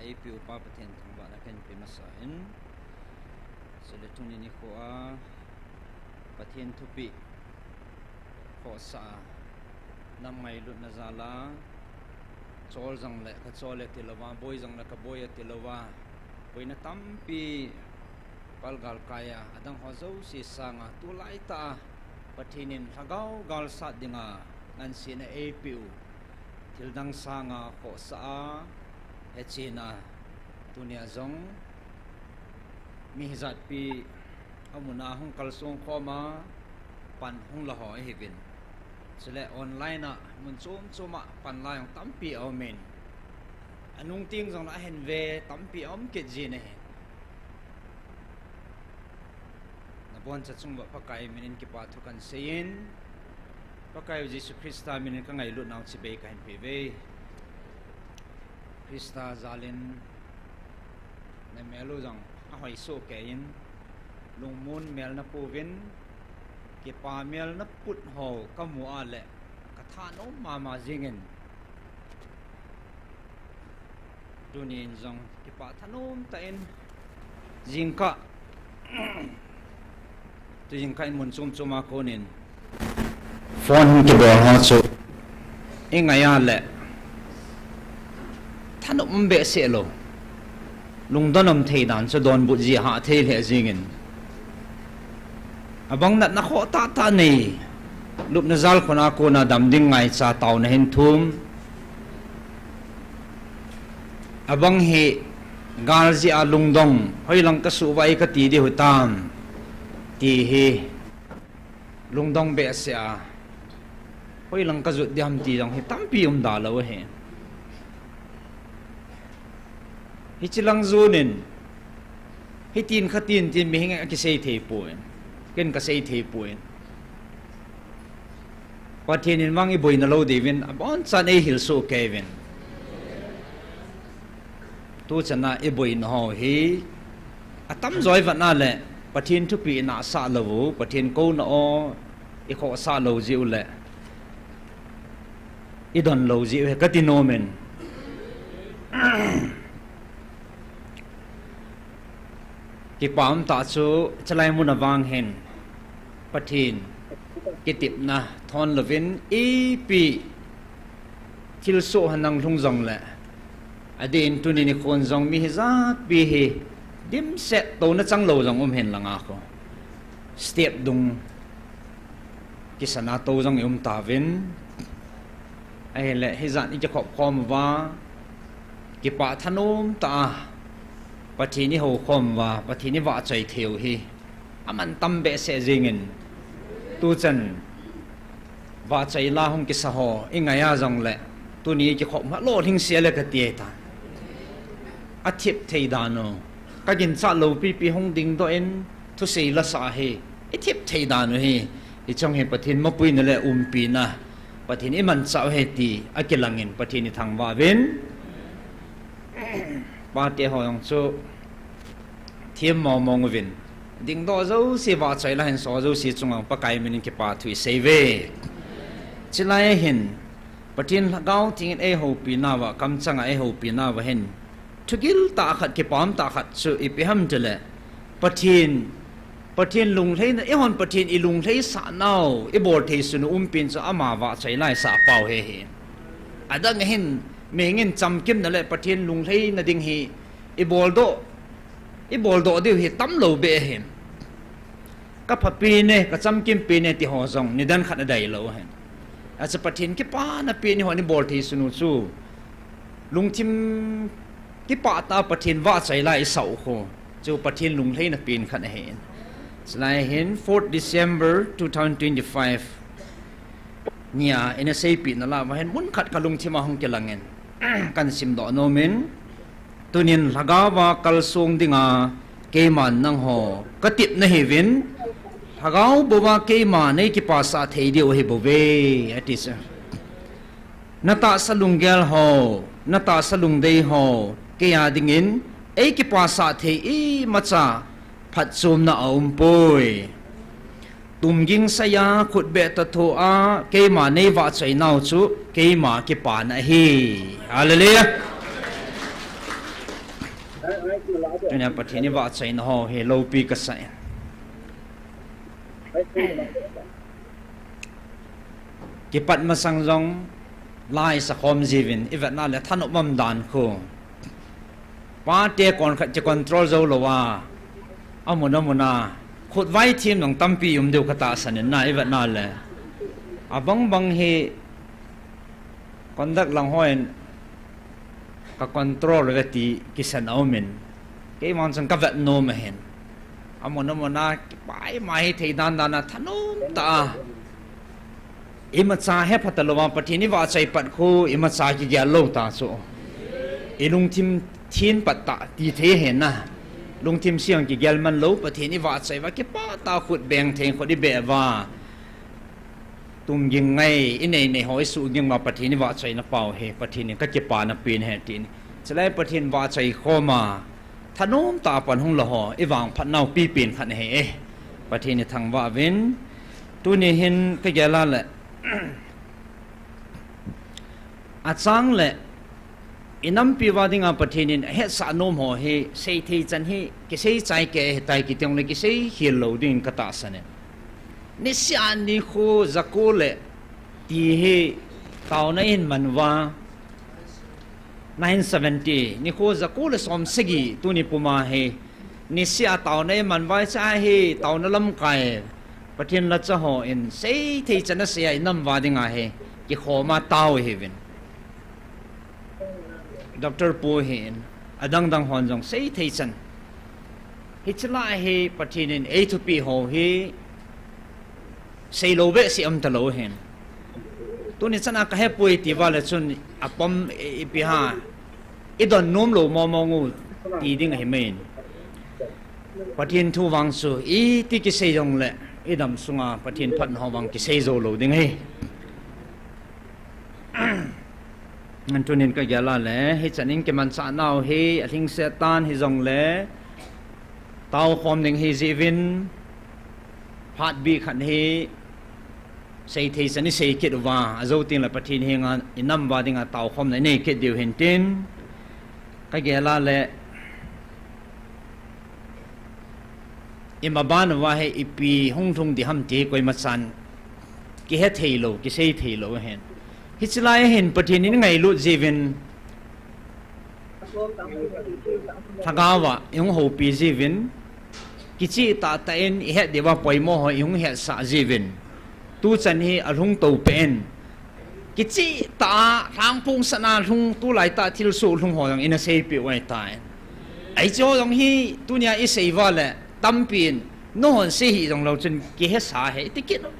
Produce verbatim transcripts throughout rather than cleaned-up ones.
Eipeupa Pathen thangvahna kahin pe masa in, chule tuni nikho a Pathen thupeh khohsah a, nam ngailutna jal a, chol jongle kachol e tilouva, boi jongle kaboi e tilouva, boina tampi palgal kai a, adang ho jouse sanga tulaitah a Pathen in lhagao galsat dinga ngansena eipeh u, thildang sanga khohsah a, hechena, tunia jong mi hijatpi amuna hung kalsong khom a, pan hung la ho ihiuvin. Chule online a mun chom chom a pan la jong tampi aumin, anung teng jongle ahin ve tampi aum kit jin ahi. Naboncha chung uva Pakai minin kipa thu kahin seiyin, Pakai u Jesu Christa minin kangailutnau chibai kahin peuve. Christa jalin namel u jong ahoi soh keiyin, lungmon mel napouvin, kipa mel naput ho kamu a le kathanom mama jengin, tunin jong kipah thanom tah in, jingkah, tu jingkah in mun chom chom a konin phone kibol ho chu ingai a le thanom behseh lou, lungdon um thei dan chu donbut ji ahah thei lheh jengin, abang natna khoh tahtah nei, lupna jalkhun a kona dam ding ngaicha taona hin thum, abang hi gal jeh a lungdong, hoilang kasuhvah kati diu hitam, ti hi lungdong behseh a, hoilang kajot diham ti jong hi tampi um dalou ahi. Hiche lang jonin, hitin khatin tin mihing in akisei thei poi, ken kasei thei poi. Pathen in vang iboina lou diuvin abonchan eihil soh keiuvin. Tuchan a iboina ho hi atamjo ivet a le Pathen thupeh inahsah lou u, Pathen kouna o ikhohsah lou jeh u le idon lou jeh u ahi kati nomin. Kipa umtah chu, chulai muna vang hin Pathen kitepna thon louvin ipi thilsoh hanang lhung jongle, adeh in tuni nikhon jong mi hijatpi hi dimset touna changlou jong um hen langa khu, step dung kisana tou jong ium tauvin. Ahile hijat ikikhop khom uva, kipah thanom tah a Pathen ihou khom uva, Pathen ivahchoi theiu hi amantam behseh jengin, tuchan vahchoi la hung kisa ho ingai a jongle, tuni ikikhop ma lolhing sel e kati ahitan. Athip thei dan u, kaginchat lou pipi hung dingdoh in thusei lasah hi ithip thei dan u hi, hiche hi Pathen mapuina le umpina, Pathen imanchah u ahi ti akilangin Pathen ithangvah uvin. Pate ho jong chu them mongmong uvin, dingdoh jouse, vahchoi la hin so jouse chunga Pakai minin kipa thu isei uve. Chulai hin Pathen Lhagao Theng in eihoupinauva, kamchanga eihoupinauva hin thugil tah khat, kipah tah khat chu ipi ham itile, Pathen, Pathen lunglheina, eihon Pathen ilunglheisah nau, ibolthei sunu umpen chu ama vahchoi la isah pau ahi. Adang ahin, mihing in chamkimna le Pathen lunglheina ding hi iboldoh, iboldoh diu hi tamlou beh ahin. Kaphapen e, kachamkimpen e ti ho jong nidan khat adailou ahin. Achu Pathen kipana pen ihon ibolthei sunu chu, lungthim kipah tah a Pathen vahchoi la isah u khu chu Pathen lunglheina pen khat ahin. Chulai hin fourth December two thousand twenty-five nia ina seipeh nalai uva hin mun khat kalungthim a hung kilangin kahin simdoh nomin, tunin Lhagao va kalsong dinga keiman nangho katep nahiuvin, Lhagao bou va keima neikipasah thei diu ahibouve, ati chu. Natahsa lunggel ho, natahsa lungdei ho, keia dingin eikipasah thei imacha phatchomna aumpoi. Tumging saiya khutbeh tatho a keima neivahchoi nau chu keima kipana ahi. Hallelujah. Tunia Pathen i vahchoina ho hi loupi kasa e. Kipat masang jong la i sakhom jiuvin, i vetna le thanop um dan khu. Pate kon khat ki control jou lou a, amun amun a, khutvai thim jong tampi um diu ka tahsan in na, i vetna le. Abang bang hi conduct lang hon ka control ve ti kisan a um in. Keima chun ka vet nom ahin. Amun amun a, kipai ma hi thei dan dan a, thanop ta a. Imacha he phat lou a, Pathen i vahchoi pat khu, imacha kigel lou ta chu. I lungthim thin pat ta ti thei ahi na. Lungthim seng kigel man lou, Pathen i vahchoi uva, kipah ta khut beng thei khut i beh uva. Tum ging ngai, i nei nei ho i suh ging uva Pathen i vahchoina pau hi, Pathen in ka kipana pen ahi tin. Chulai Pathen vahchoi khom a, thanop ta a pan hung la ho, i vangphat nau pipen khat ahi e. Pathen i thangvah uvin, tuni hin ka gel a le. Achang le, i nampi uva dinga Pathen in ahetsah nom ho hi, seithei chan hi, kisei chai kei ahitai kiti jongle kisei khel lou ding ka tahsan e. Niseh a nikho jako le ti hi taona i hin man uva, nineteen seventy, nikho jako le som sagi tuni puma hi, niseh a taona i man uva, hiche hi taona lamkai, Pathen lacha hon seithei chan a sei a i nam uva dinga hi, kikhom a tao i hiuvin. Doctor pu hin, adang dang hon jong seithei chan. Hiche la hi Pathen in ei thupi ho hi, sei lou behseh um ta lou hin. Tuni chan a ka hepoi ti uva le chun apom i, ipi ham. I don nom lou mong mong u ti ding ahi mai in. Pathen thu vang chu iti kisei jongle, i dam sunga Pathen phatna ho vang kisei jou lou ding ahi. Ngan tunin ka gel a le, hichan in kimanchah nau hi, alhingset tan hijongle, tao khom ding ahi jeh uvin, phat bih khat hi, seithei chan i sei kit uva, ajou teng le Pathen henga i nam uva dinga tao khomna i nei kit diu hin tin, ka gel a le, i maban uva hi ipi hung lhung ding ham ti koima chan kihe thei lou, kisei thei lou ahin. Hiche lai a hin Pathen in i ngailut jeh uvin, lhagao a i hung houpi jeh uvin, kicheh tah tah in i het diu va poimo ho i hung hetsah jeh uvin, tuchan hi alhung to peh in, kicheh tah a lhangphong sat a lhung, tulai tah thilsoh lhung ho jong i na seipeh u ahitai. Hiche ho jong hi tunia i sei uva le, tampi in, nahon sei hih jonglou chun kihesa ahi ti kit u.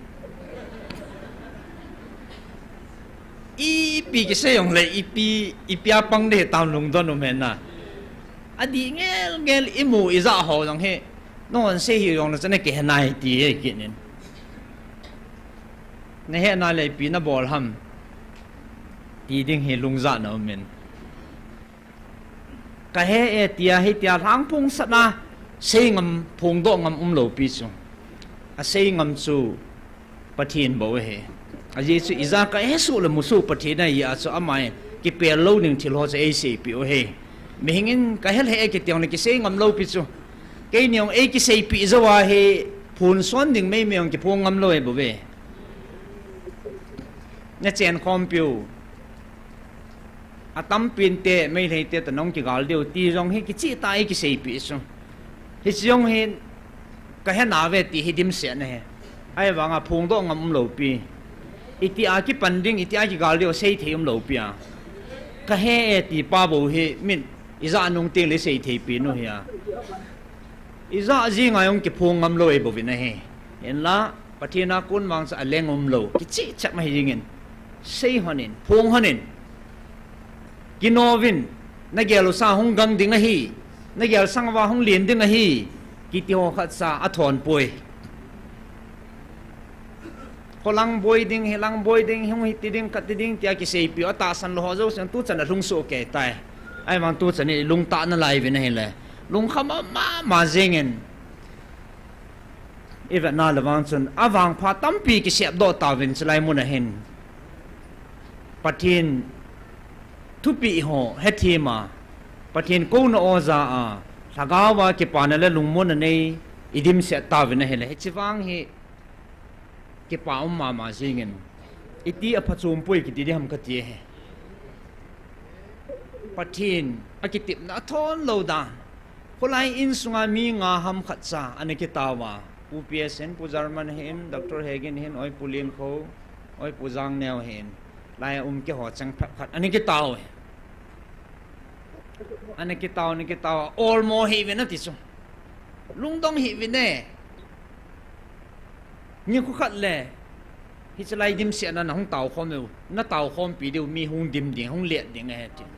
Ipi kisei jongle, ipi, ipi a pang ding hitam lungdon um hen na. Adih ngel ngel i mu i jah ho jong hi, nahon sei hih jonglou chun kihe nai ti ahi kit in. Na hena le ipi na bol ham ti ding hi lungjahna um in. Ka he e tia, hitia lhangphong sat a sei ngam, phongdoh ngam umlou pi chu. Asei ngam chu Pathen bou ahi. Ajeh chu ija ka hesoh le musoh Pathen ahi a chu amahin kipel lou ding thil ho chu eiseipeh u ahi. Mihing in ka he lheh e kiti jongle kisei ngam lou pi chu. Keini jong eikiseipeh jou a hi phonson ding meimei jong kiphong ngam lou ahi bouve. Na chenkhompiu. Atampen te, Meitei te toh nahung kigal diu ti jong hi kicheh tah a eikiseipeh chu. Hiche jong hi ka he nauve ti hi dimset na ahi. Ahivanga phongdoh ngam umlou pi. Itia kipan ding, itia kigal diu seithei umlou pi a. Ka he e ti pa bou hi min ijah nung teng le seithei pi nu hi a. Ijah jeng a jong kiphong ngam lou ahi bouvin ahi. Hinla, Pathen a kon vang chu aleng umlou. Kicheh cheh ma hi jingin. Sei lhonin, phong lhonin. Kino uvin, na gel u sang hung gang ding ahi. Na gel sang uva hung len ding ahi. Kiti ho khatcha athon poi. Kholang boi ding, hilang boi ding, hung hiti ding, kati ding, tia kiseipeh u, atahsan lou ho jousen, tuchan alhung soh kei tai. Ahivang tuchan in ilungtah nalai uvin ahile. Lungkham mama jengin. Ivetna le vang chun, avangpha tampi kisepdoh tauvin chulai mun ahin. Pathen thupeh ho hethem a, Pathen kouna o ja a, Lhagao va kipana le lungmonna nei idimset tauvin ahile, hiche vang hi kipa um mama jingin, iti aphachom poi kiti diham kati ahi. Pathen akitepna athon lou dan. Kholai insunga mi nga ham khatcha ana kitao a, Pu P S hin, Pu German hin, Doctor Hegin hin, oi Pu Linkho, oi Pu Jangneo hin, lai a um keiho cheng phabep khat ana kitao e. Ana kitao, ana kitao a, olmo hih uvin ati chu. Lungdong hih uvin e. Nikho khat le, hiche lai dimset na nahung taokhom diu, nataokhompi diu mi hung dim ding, hung let ding ahi tin.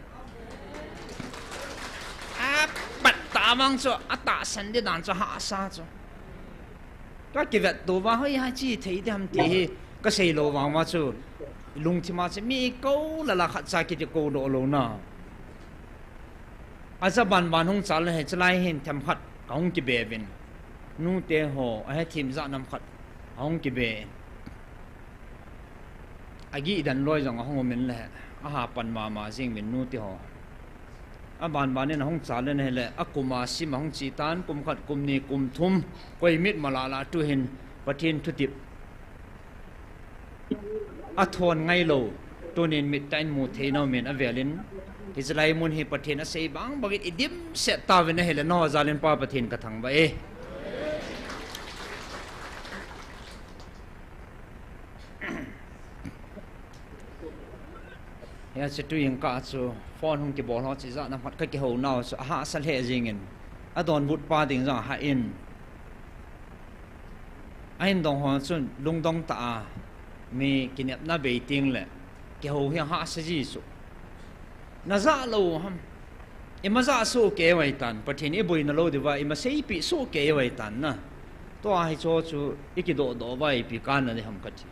Apat tah vang chu, atahsan di dan chu hahsa chu. Kakivet touva, hoiya che thei diham ti hi kasei lou vang uva chu, lungthima chu mi kou lala khatcha kiti koudoh louna. Aja banban hung chal le, hiche lai hin themkhat kahung kibe uvin, nuteho ahethem jat nam khat ahung kibe in, agih dan loi jong ahung umin le, aha pan mama jeng uvin nuteho. Abanban in ahung chal le ahile, akum a sim ahung che tan, kum khat, kum ni, kum thum, koi mitma lah lah tuhin Pathen thutep athon ngailou, tunin mittah in mu thei nom in avel in, hiche lai mun hi Pathen asei bang bangin idimset tauvin ahile, nangho jal in Pa Pathen kathangvah e. Hiche tu jingkah chu phone hung kibol ho che jat nam khat kakihou nau chu ahahsa lheh jengin, adonbut pa ding jong ahah in, ahin dong ho chun lungdong tah a, mi kinepna bei tengle kihou hi ahahsa ji chu. Najah lou ham? Ima jah soh kei uve tan, Pathen iboina lou diuva ima seipeh soh kei uve tan na. Tua hicheho chu ikidohdoh uva ipi kana diham kati.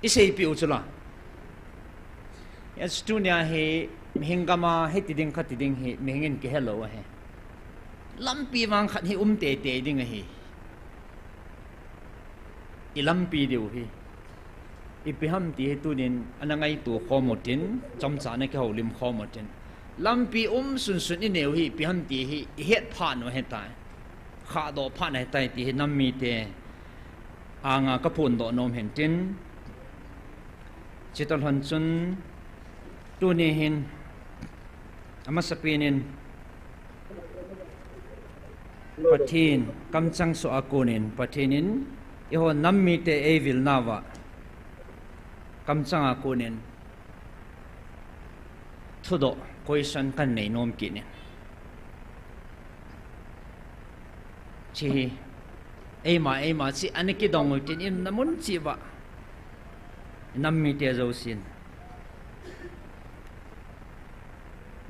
Iseipeh u chula. Hiche tunia hi mihing gam a hiti ding khati ding hi mihing in kihelou ahi. Lampi vang khat hi um teitei ding ahi. Ilampi diu hi ipi ham ti hi tunin ana ngaito khom utin, chomcha ana kihoulim khom utin. Lampi um sunsun inei u hi ipi ham ti hi ihet phat u ahitai. Khahdoh phat u ahitai ti hi nam mite anga kaphondoh nom hin tin. Chutoh lhon chun tuni hin amasapen in Pathen kamchang soh a konin, Pathen in eiho nam mite eivilnauva kamchang a konin thudoh, question kahin nei nom kit in. Hiche hi eima, eima cheh ana kidong u tin, imna mun cheh uva nam mite jousen.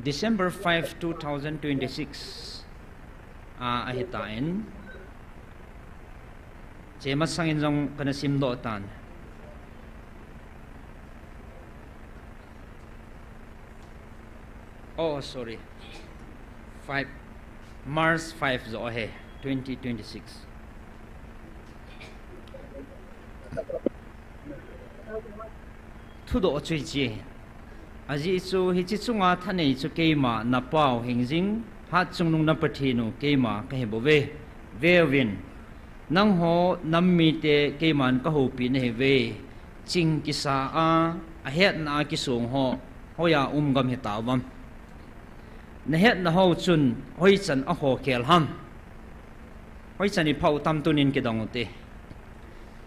December five, two thousand twenty-six a ahitan, hiche masangin jong kana simdoh tan. Oh, sorry. Five, March five joh ahi, twenty twenty-six. Thudoh chu hiche. Ajeh chu hiche chunga thanei chu keima napau hingjing Hatchungnung na Pathen u keima kahibouve. Veuvin, nangho nam mite keiman kahoupeh nahiuve. Ching kisa a, ahetna a kisong ho hoiya um gam hitauvam? Nahetna ho chun hoichan akhokhel ham? Hoichan iphau tam tunin kidong ute.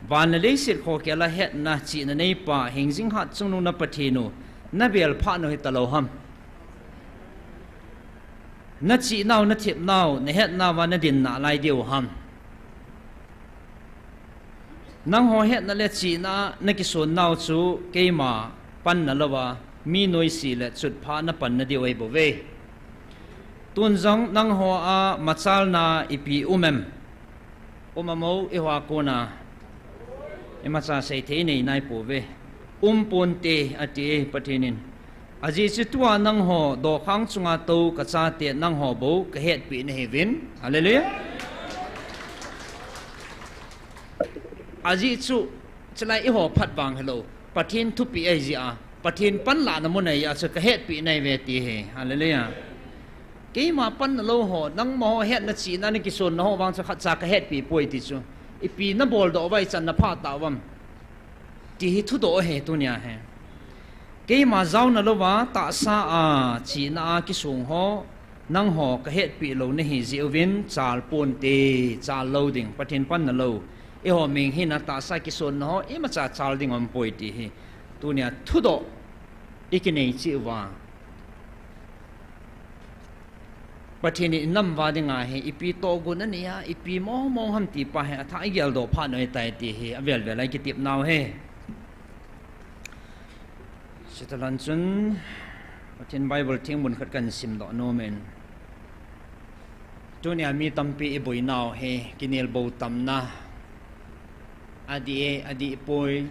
Van le leiset khokhel a hetna chihna neipa hingjing Hatchungnung na Pathen u navel phat u hitalou ham? Nachihnau, nathepnau, nahetnauva nadin nalai diu ham? Nangho hetna le chihna a nakisonnau chu keima panna louva, mi noise le chutpha napanna diu ahibouve. Tun jong nangho a machalna ipi um em? Um am o, eiho a kona imacha seithei inei naipouve. Umponte ati e Pathen in. Ajeh chu tua nangho dokhang chunga tou kachate nangho bou kahetpeh nahiuvin. Hallelujah. Ajeh chu, chulai eiho phat vang hilou, Pathen thupeh ahijeh a, Pathen panlahna mun ahijeh a chu kahetpeh nahiuve ti ahi. Hallelujah. Keima panna lou ho, nangma ho hetna chihna na kisonna ho vang chu khatcha kahetpi poi ti chu. Ipi nabol doh uva ichan napha tauvam. Ti hi thudoh ahi tunia hi. Keima jaona louva tahsa a chihna a kisong ho, nangho kahetpi lou nahi jeh uvin chal ponte, chal lou ding, Pathen panna lou. Eiho meng hina tahsa kisonna ho, imacha chal ding aumpoi ti hi. Tunia thudoh ikinei cheh uva. Pathen in inam uva dinga hi, ipi tohgon anei a, ipi mong mong ham ti pa hi, athah a igeldoh phat u ahitai ti hi, avel vel a ikitep nau ahi. Chutah lhon chun, Pathen Bible theng mun khat kahin simdoh nom in. Tunia mi tampi iboi nau hi, kinel bou tamna. Adih e, adih poi.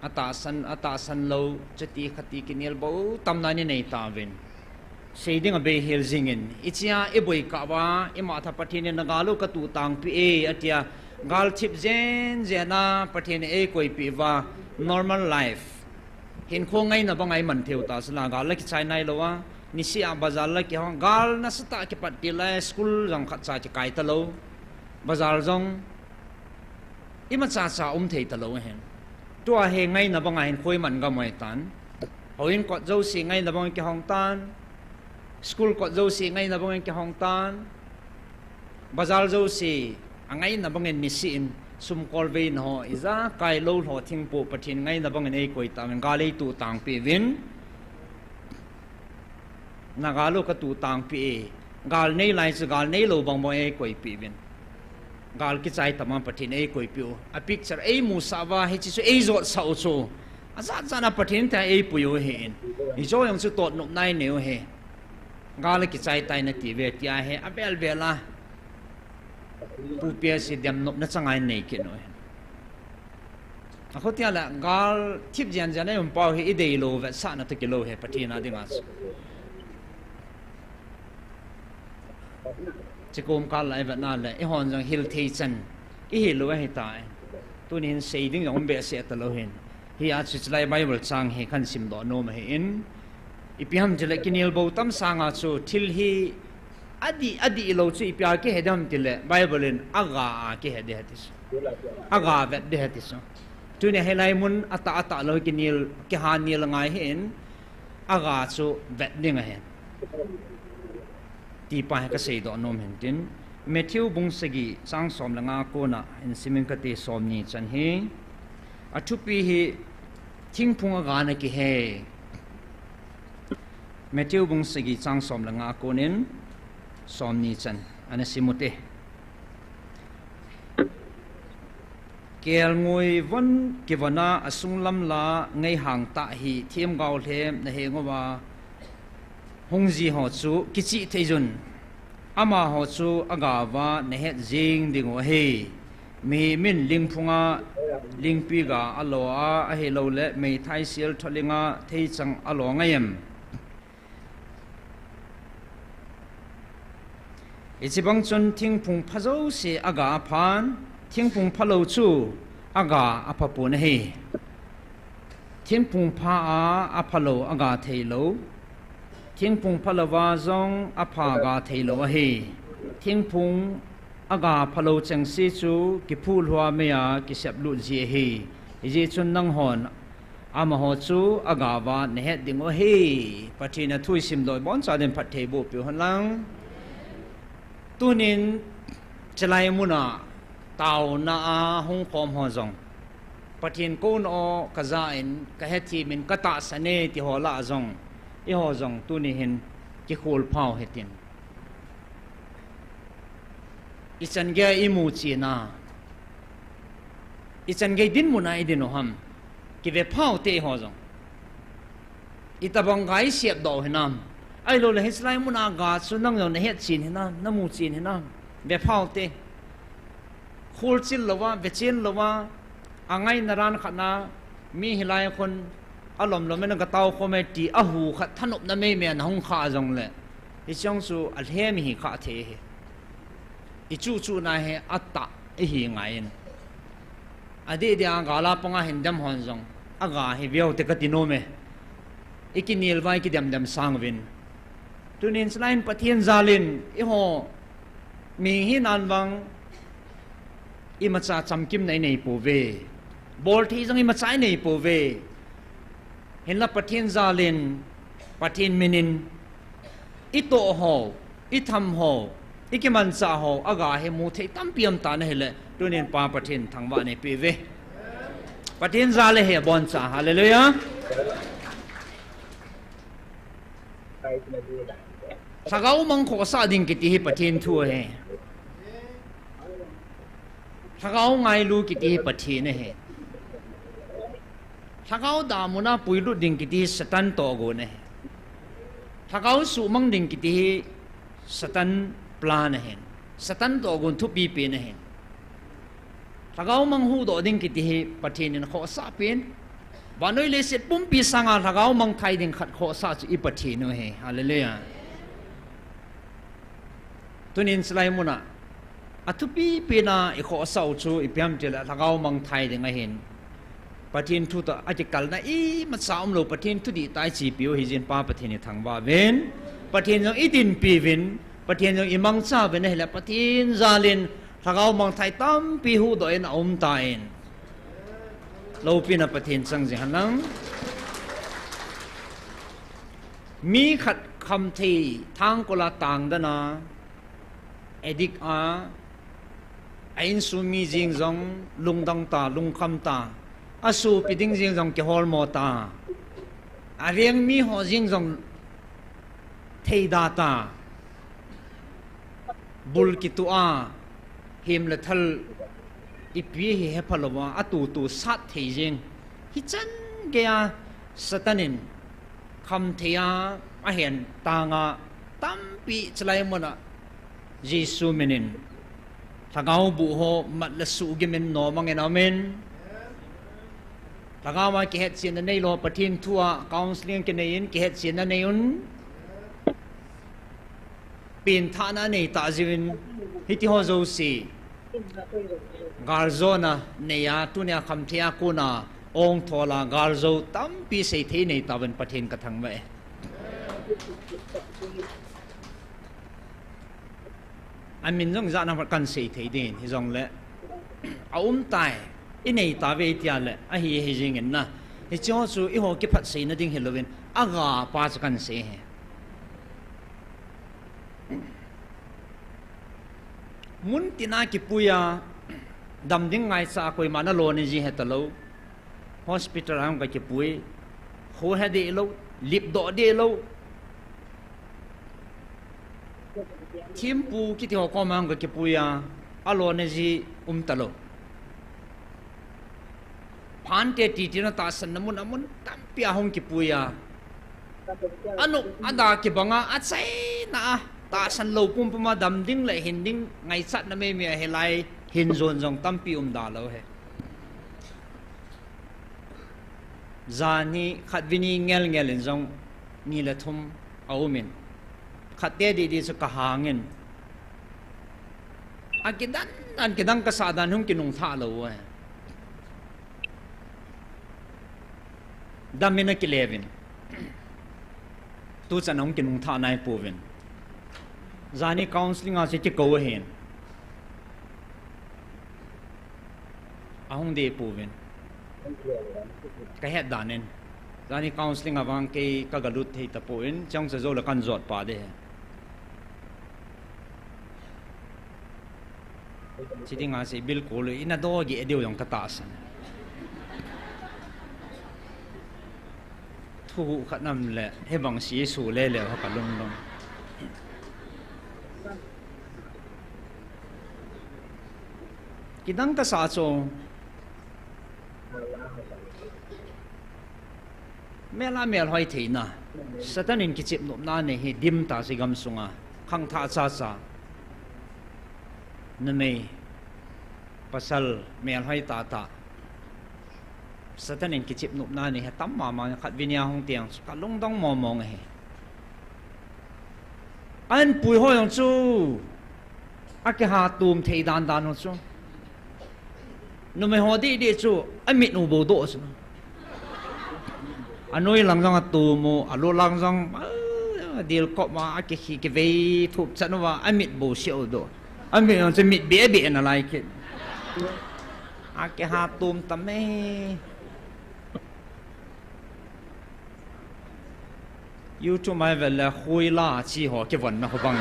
Atahsan, atahsan lou, chuti khati kinel bou tamna inei tauvin. Sei ding abei hel jingin, ichea iboi kah uva, imatha Pathen in nagal u katuh tangpi e, atia, gal thip jen jen a Pathen in eikoipeh uva, normal life. Hinkho ngaina banga iman theiu ta sela, gal la kichai nailouva, niseh a bazar la kihong, gal nasatah kipat til a, school jong khatcha kikai talou, bazar jong imacha cha um thei talou ahin. Tua hi ngaina banga hinkho iman gam u ahitan. Houin kot jouse ngaina banga kihong tan. School kot jouse ngaina banga kihong tan. Bazar jouse angaina bangin niseh in sumkolveina ho, ijakai lou lho thingpo Pathen ngaina bangin eikoi tauvin, gal eituh tangpeh uvin. Nagal u katuh tangpi e. Gal nei lai chu gal neilou bang bang eikoipeh uvin. Gal kichai tama Pathen eikoipeh u. A picture eimusah uva hiche chu eijotsah u chu, ajat jat a Pathen in eipui u ahin. Hiche jong chu totnopna inei u ahi. Gal akichai tai nati uve tia hi avel vel a Pu P S hi demnopna changa inei kit u ahi. Akhotia le gal thip jen jen a ium pau hi ideilou vetsahna toh kilou ahi Pathen a dinga chu. Chukom kal a ivetna le eihon jong hil thei chan ihil u ahitai. Tuni hin sei ding jong um behseh talou hin. Hia chu chulai Bible chang hi kahin simdoh nom ahin. Ipi ham tile kinel bou tam sanga chu thil hi adih, adih lou chu ipia kihe dem ham tile Bible in aga a kihe ding ahi ti chu. Aga vet ding ahi ti chu. Tunia hilai mun atah atah lou kinel, kiha nel ngai hin aga chu vet ding ahi. Ti pa hi kaseidoh nom hin tin. Matthew bung sagi chang som le nga kona hin simin kati, somni chan hi. Athupi hi thingphung aga na kihe. Matthew bung sagi chang som le nga konin somni chan ana sim ute. Kelngoi von kivon a asunglam la ngeihang tah hi themgao lhem naheng uva hung ji ho chu kichih thei jun. Amaho chu agauva nahet jing dingu ahi. Mihem in lingphunga lingpi ga alo a, ahilouleh meithai sel tholinga theichang alo ngai em? Hiche bang chun thingphung pha jouse aga aphan, thingphung phalou chu aga aphapon ahi. Thingphung pha a aphalou aga theilou, thingphung phalouva jong apha aga theilou ahi. Thingphung aga phalou chengse chu kiphulhua meiya kiseplut ji ahi. Hijeh chun nanghon amaho chu agauva nahet dingu ahi. Pathen a thu isimdoh iboncha din phatthei bohpeh u henlang. Tunin chulai muna taona a hungkhom ho jong, Pathen kouna o kaja in, kahethem in, katahsan e ti ho lah a jong, eiho jong tuni hin kikholphau hitin. Ichan gei a imu chen a, ichan gei dinmun a idin u ham, kivephau te eiho jong. Itobang ga isepdoh u hinam? Ahilouleh hiche lai muna ga chu nang jong nahet chen hinam, namu chen hinam? Vephau te. Kholchil louva, vechen louva, angaina ran khat na, mi hilai khun alomlom in agatao khom e ti ahu khat thanopna meimei a nahung khah jongleh, hiche jong chu alhem ihi khah thei ahi. Ichuh chuhna hi atah ihi ngai in. Adeh deh a gal a panga hin dem hon jong aga hi veute kati nom e. Ikinel uva ikidem dem sang uvin, Tunin chulai in Pathen jal in eiho mi hinan vang imacha chamkimna inei pouve. Bolthei jong imacha inei pouve. Hinla Pathen jal in, Pathen min in itoh ho, itham ho, ikimanchah ho aga hi muthei tampi um tan ahile, tunin Pa Pathen thangvah neipeh uve. Pathen jal ahi, aboncha. Hallelujah. Lhagao mang khohsah ding kiti hi Pathen thu ahi. Lhagao ngailu kiti hi Pathen ahi. Lhagao damun a puilut ding kiti hi Satan tohgon ahi. Lhagao suhmang ding kiti hi Satan plan ahin. Satan tohgon thupi pen ahin. Lhagao mang huhdoh ding kiti hi Pathen in khohsah pen. Vannoi leiset pumpi sanga lhagao mangthai ding khat khohsah chu i Pathen u ahi. Hallelujah. Tunin chulai muna athupi pena ikhohsah u chu ipi ham itile lhagao mangthai ding ahin. Pathen thu toh akikalna imacha umlou, Pathen thu dihtah ichepiu hijin Pa Pathen ithangvah uvin. Pathen jong idinpi uvin, Pathen jong imangcha uvin ahile Pathen jal in lhagao mangthai tampi huhdoh in aumtan. Loupina Pathen chang jing henlang. Mi khat khamthei thangkol a tangden a, addict a, a insung mi jeng jong lungdong ta, lungkham ta, asopi ding jeng jong kiholmo ta, aveng mi ho jeng jong theida ta, bul kituh a, hem le thal ipi hi hepha louva atutu sat thei jeng. Hichan geiya Satan in khamthei a ahen tanga tampi chulai muna Jesu min in lhagao buh ho mat le suhgim in nom angin amen. Lhagao a kihetchenna neilou, Pathen thu a counseling kinei in kihetchenna nei un. Pengthahna anei tah jeh uvin hitiho jouse galjona neiya, tunia khamthei a kona ongthol a galjou tampi seithei nei tauvin Pathen kathangvah e. Amin jong ijat ham kahin seithei ding in, hijongle aumtai, inei tauve tia le ahi hijeng in na. Hicheho chu eiho kiphatseina ding hilouvin, agapa chu kahin sei hi. Muntina kipuiya, dam ding ngaichat a koiman alona ji hetalou. Hospital a hung kakipui, khohe dehlou, lipdoh dehlou. Thempu kitiho koma hung kakipuiya, alona ji umtalou. Phante titina tahsanna mun amun tampia hung kipuiya, anop ada kibanga achaina a tahsan lou pumpuma dam ding le hin ding ngaichatna meimei a hilai hin jon jong tampi umda lou hi. Jan hi khatvei ni ngelngel in jong ni le thum aumin, khatte didi chu kahangin, akidan dan kidang kasah dan hung kinungthah lou e. Damin akileuvin, tuchan ahung kinungthah naipouvin, jan hi counseling a chu kikou ahin, ahung dehpouvin, kahet danin, jan hi counseling a vang kei kagalut thei tapon, chang cha joule kahin jotpa ding hi. Chidinga sei bilkol u ina dogi adiu jong katahsan. Thuguh khat nam le hibang si su lele ho kalungdong. Kidang kasah chu, mel a melhoi theina, Satan in kichep nopna nei hi dimtah chu gamsunga khangthah chacha, numei pasal melhoi tahtah, Satan in kichep nopna nei hi atam mama, khatvei nia hung teng chu kalungdong momong ahi. Ahinpui ho jong chu akiha tum thei dandan ho chu, numei ho didi chu amit u bou doh chu, anoi lang jong atum u, alut lang jong Dil kop ma, akikhi kivei thup chan uva, amit bou siu do. Amit jong chu mit be be na lai kit. Akiha tum tam e. YouTube mai vel le khui la chi ho kivon na ho bang.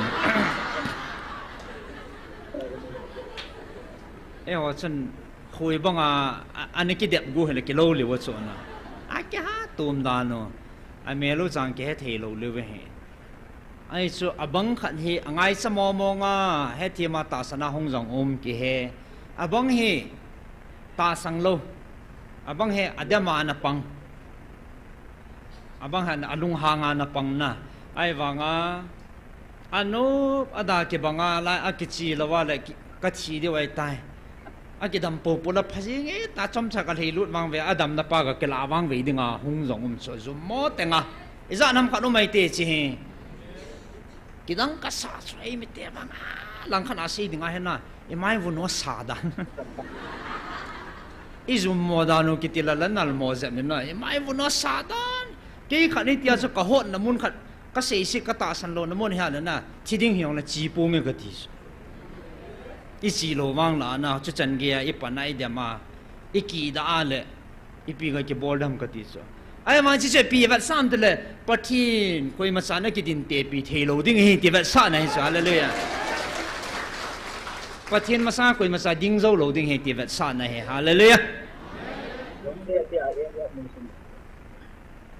E ho chun khui bang a, a, ani kidep gu hele kilo liu chu na. Akiha tum dan u. Amel u chang kihe thei lou liu ve he. Ahi chu abang khat hi angaicha momo nga, hethem a tahsan a hung jong um kihe. Abang hi tahsan lou. Abang hi adem a ana pang. Abang hi alunghang a ana pang na. Ahivang a, anop ada kibang a lai akichi lou a le ki, kathi diu ahitai. Akidam popo la pha jing e, ta chomcha kalhei lut vang ve, adamna pa kakila vang ve ding a hung jong um chu jum mo teng a. Ijat ham khat um ahi te chi hi. Kidang kasa chu eimi te vang a, lang khat a sei ding ahi na, imai vun u sa dan. Ijum mo dan u kiti la la nal mo jep ni na, imai vun u sa dan. Kei khat ni tia chu kahot na mun khat, kasei si katahsan lou na mun hi a le na, thi ding hi jong le chi pu nge kati chu. Ichi lou vang la na, chu chan gei a, ipan a, idem a, ikida a le, ipi ka kibol dam kati chu. Ahivang chi chu ipi vetsah am tile, Pathen, koima cha na kidin tepi thei lou ding ahi ti vetsahna ahi chu, hallelujah. Pathen masanga koima cha ding jou lou ding ahi ti vetsahna ahi, hallelujah.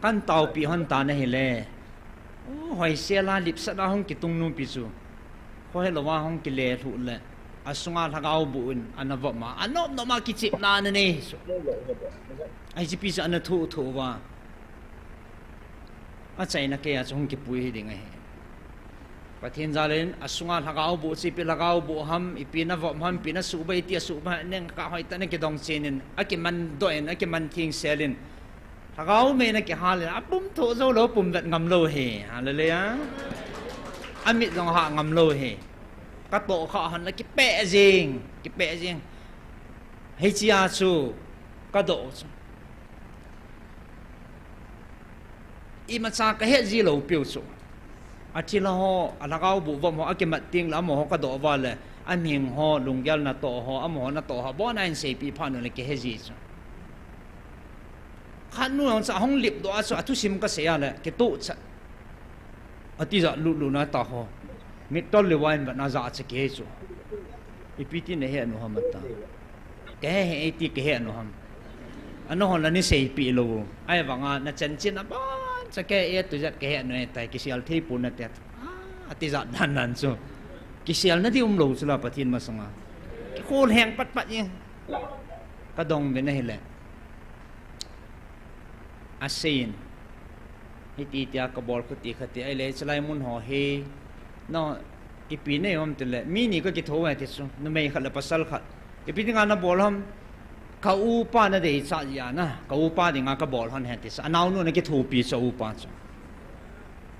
Kan taopi hon ta na hile. O, hoisel a lipsat a hung kitung nupi chu. Khohe lou a hung kile lhuh le. Asunga lhagao boh in ana vop ma. Anop nop ma kichepna ana nei chu. Ahi chi pi chu ana thoh thoh uva. Achaina kei a chu hung kipui hi ding ahi. Pathen jal in asunga lhagao boh chu ipi lhagao boh ham, ipi na vop ham, ipi na suhbei ti a suhbei neng kah hoitah na kidong chen in, akiman doh in, akiman thengsel in. Lhagao mei na kihal in, apum thoh jou lou, pum vet ngam lou hi. Hallelujah. Amit jong hah ngam lou hi. Katoh kha hon la kipeh jing, kipeh jing. Hichea chu, kadoh chu. Imacha kahet ji lou piu chu. Athilha ho, alhagao boh vop ho, akimat teng le amaho kadoh uva le, aming ho, lunggel natoh ho, amaho natoh ho, abon a hin seipeh phat u le kihe ji chu. Khat nu jong chu ahung lip doh a chu, athusim kasei a le, kitoh chat. Atijat lut lut na ta ho. Mit tol le wine vat na ja che kihe chu. Ipi ti nahe nu ham ata. Kahe he ti kahe nu ham. Ano hon la nei seipeh lou. Ahivang a na chanchin aban cha kahe tu jat kahe nu e tai kisel thei pon nate. Ah, atijat dan dan chu. Kisel na di um lou chu la Pathen masanga. Kikhol heng pat pat e. Kadong ve na hile. Asei in. Hiti tia kabol khuti khati ahile, chulai mun ho hi, no, ipi nei um tile, mi ni kakitho uve ti chu, numei khat le pasal khat. Ipi dinga nabol ham, ka upa nadei cha jia na, ka upa dinga kabol hon ahi ti chu, anaonu nakithopi chu upa chu.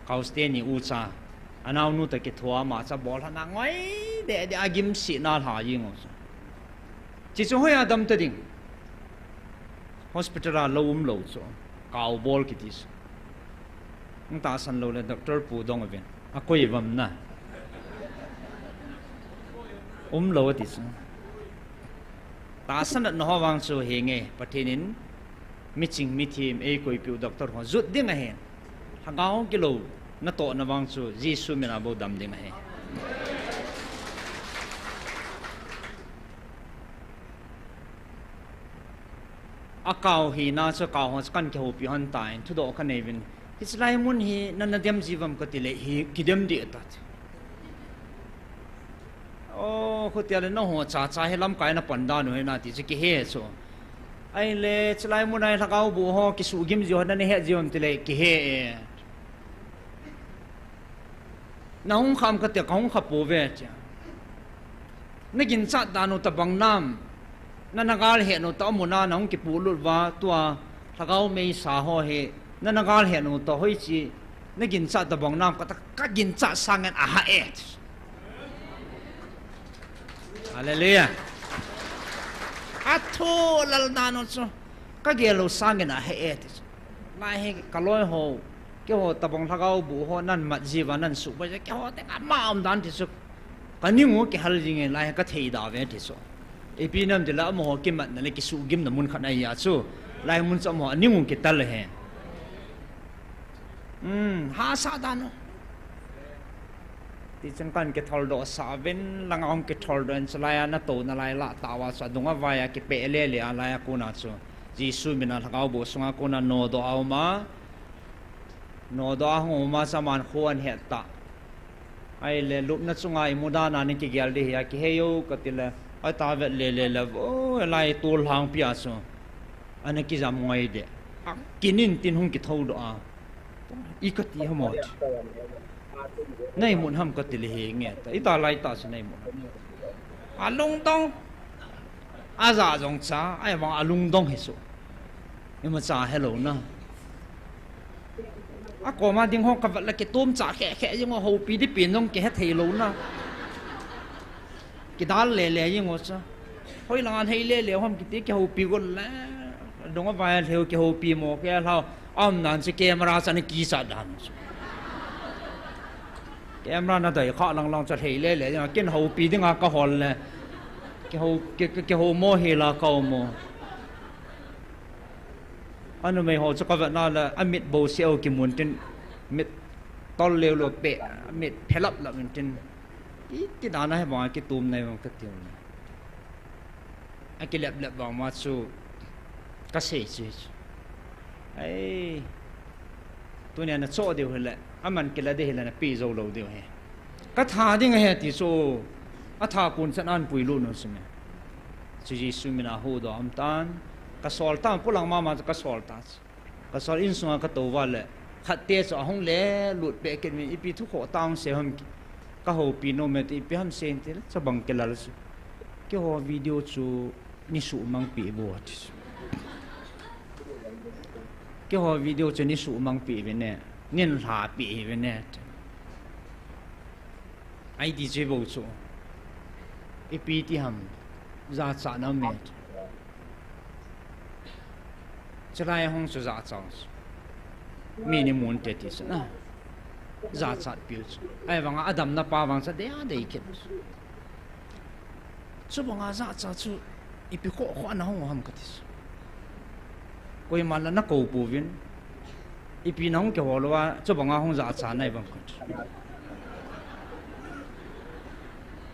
Ka u ste ni ucha, anaonu toh kitho a ama cha bol hon angoi deh deh a gimsih na lha jing u chu. Chi chu hoiya dam ta ding. Hospital a lou um lou chu. Kau bol kiti chu. Hung tahsan lou le doctor pu dong uvin. Akoi vam na. Um lou ati chu. Tahsan na ho vang chu hinge Pathen in miching mithem eikoipiu doctor ho jut ding ahi. Lhagao kilou natohna vang chu Jesu mina bou dam ding ahi. Akau hina chu kau ho chu kan kihoupi hon tan, thudoh kanei uvin. Hiche lai mun hi nana dem ji uvam kati le hi kidem deh ta. O, khutia le naho chacha hi lamkai napan dan u hi nati chu kihe chu. Ahile, chulai mun a hi lhagao boh ho, kisuhgim ji ho, nana het ji uvam tile kihe e. Nahung kham kati, kahung kha pouve tia. Naginchat dan u tobang nam. Nana gal het u toh amun a nahung kipuilut uva, tua lhagao meisa ho hi. Nana gal het u toh hoiche. Naginchat tobang nam kati, kaginchat sangin ahah e. Hallelujah. Athu lal dan u chu. Kagel u sangin ahah e ti chu. Lai hi kaloi ho. Keiho tabang lhagao boh ho nan mat jiuva nan suhboi jeh a keiho teng ama umdan ti chu. Ka ning u kihal jing e lai ka thei da ve ti chu. Ipi nam tile amaho kimatna le kisuhgimna mun khat ahi a chu. Lai mun chu amaho aning u kital ahi. Hmm, hahsa dan u. Tichun kan kitholdoh sah uvin, langa hung kitholdoh in, chulai a natouna lai lah tah uva chu, adung avai a kipeh lele a lai a kona chu, Jesu mina lhagao boh sunga kona nodoh a um a, nodoh a hung um a chu aman kho ahin het tah. Ahile lupna chunga imu dan a nei kigel ding ahi a, kihei o kati le, ahi ta vet lele le, o, lai tol lhangpi a chu, ana kijam ngai deh. Akinin tin hung kithoudoh a. I kati ham o. Nei mun ham kati le henge ta. Ita lai tah chu nei mun. Alungdong. Aja jong cha, ahivang alungdong hi chu. Imacha helou na. Akoma ding ho kavet le kitom cha khe khe jing u, houpi ding pen jong kihe thei lou na. Kidal lele jing u chu. Hoilanga hei lele ham kiti kihoupi got le. Adung avai a lheu kihoupi mo kei lhau. Aumdan chu camera chu ana kicha dan u chu. Camera na dei kha lang lang chu hei lele jing a, ken houpi dinga kahol le. Kihou, ki, ki, kihou mo hi la ka um u. Anumei ho chu kavet na le, amit bouseh u kimun tin, mit tol leu lou peh, mit phelap lap in tin. Iti dan a hivang a kitom nai vang kati u le. Akilep lep vang ma chu kasei chu. Ai. Tunia nachoh diu hile, aman kila ding hile nape jou lou diu ahi. Katha ding ahi ti chu, atha kon chan an puilut nu chu me. Chu Jesu mina huhdoh a um tan, kasol tan, polang mama chu kasol ta chu. Kasol insunga katou uva le, khatte chu ahung le lut peh kit uvin, ipi thu khoh tah hung sei ham, kahoupi nom e ti, ipi ham sei in ti le, chubang kilal chu. Keiho video chu nei suhmangpeh uvin ati chu. Keiho video chu nei suhmangpeh uvin e, nei lhapeh uvin e. Ahi ti chu bou chu. Ipi ti ham, jachatna um e. Chulai hung chu jachat chu. Mi nei mun te ti chu na. Jachat piu chu. Ahivanga adamna pa vang chu adei adei kit chu. Chubanga jachat chu ipi khoh khoh a nahung u ham kati chu. Koiman la nakou pouvin. Ipi nahung kihol uva, chubanga hung jachat nai vang kati chu.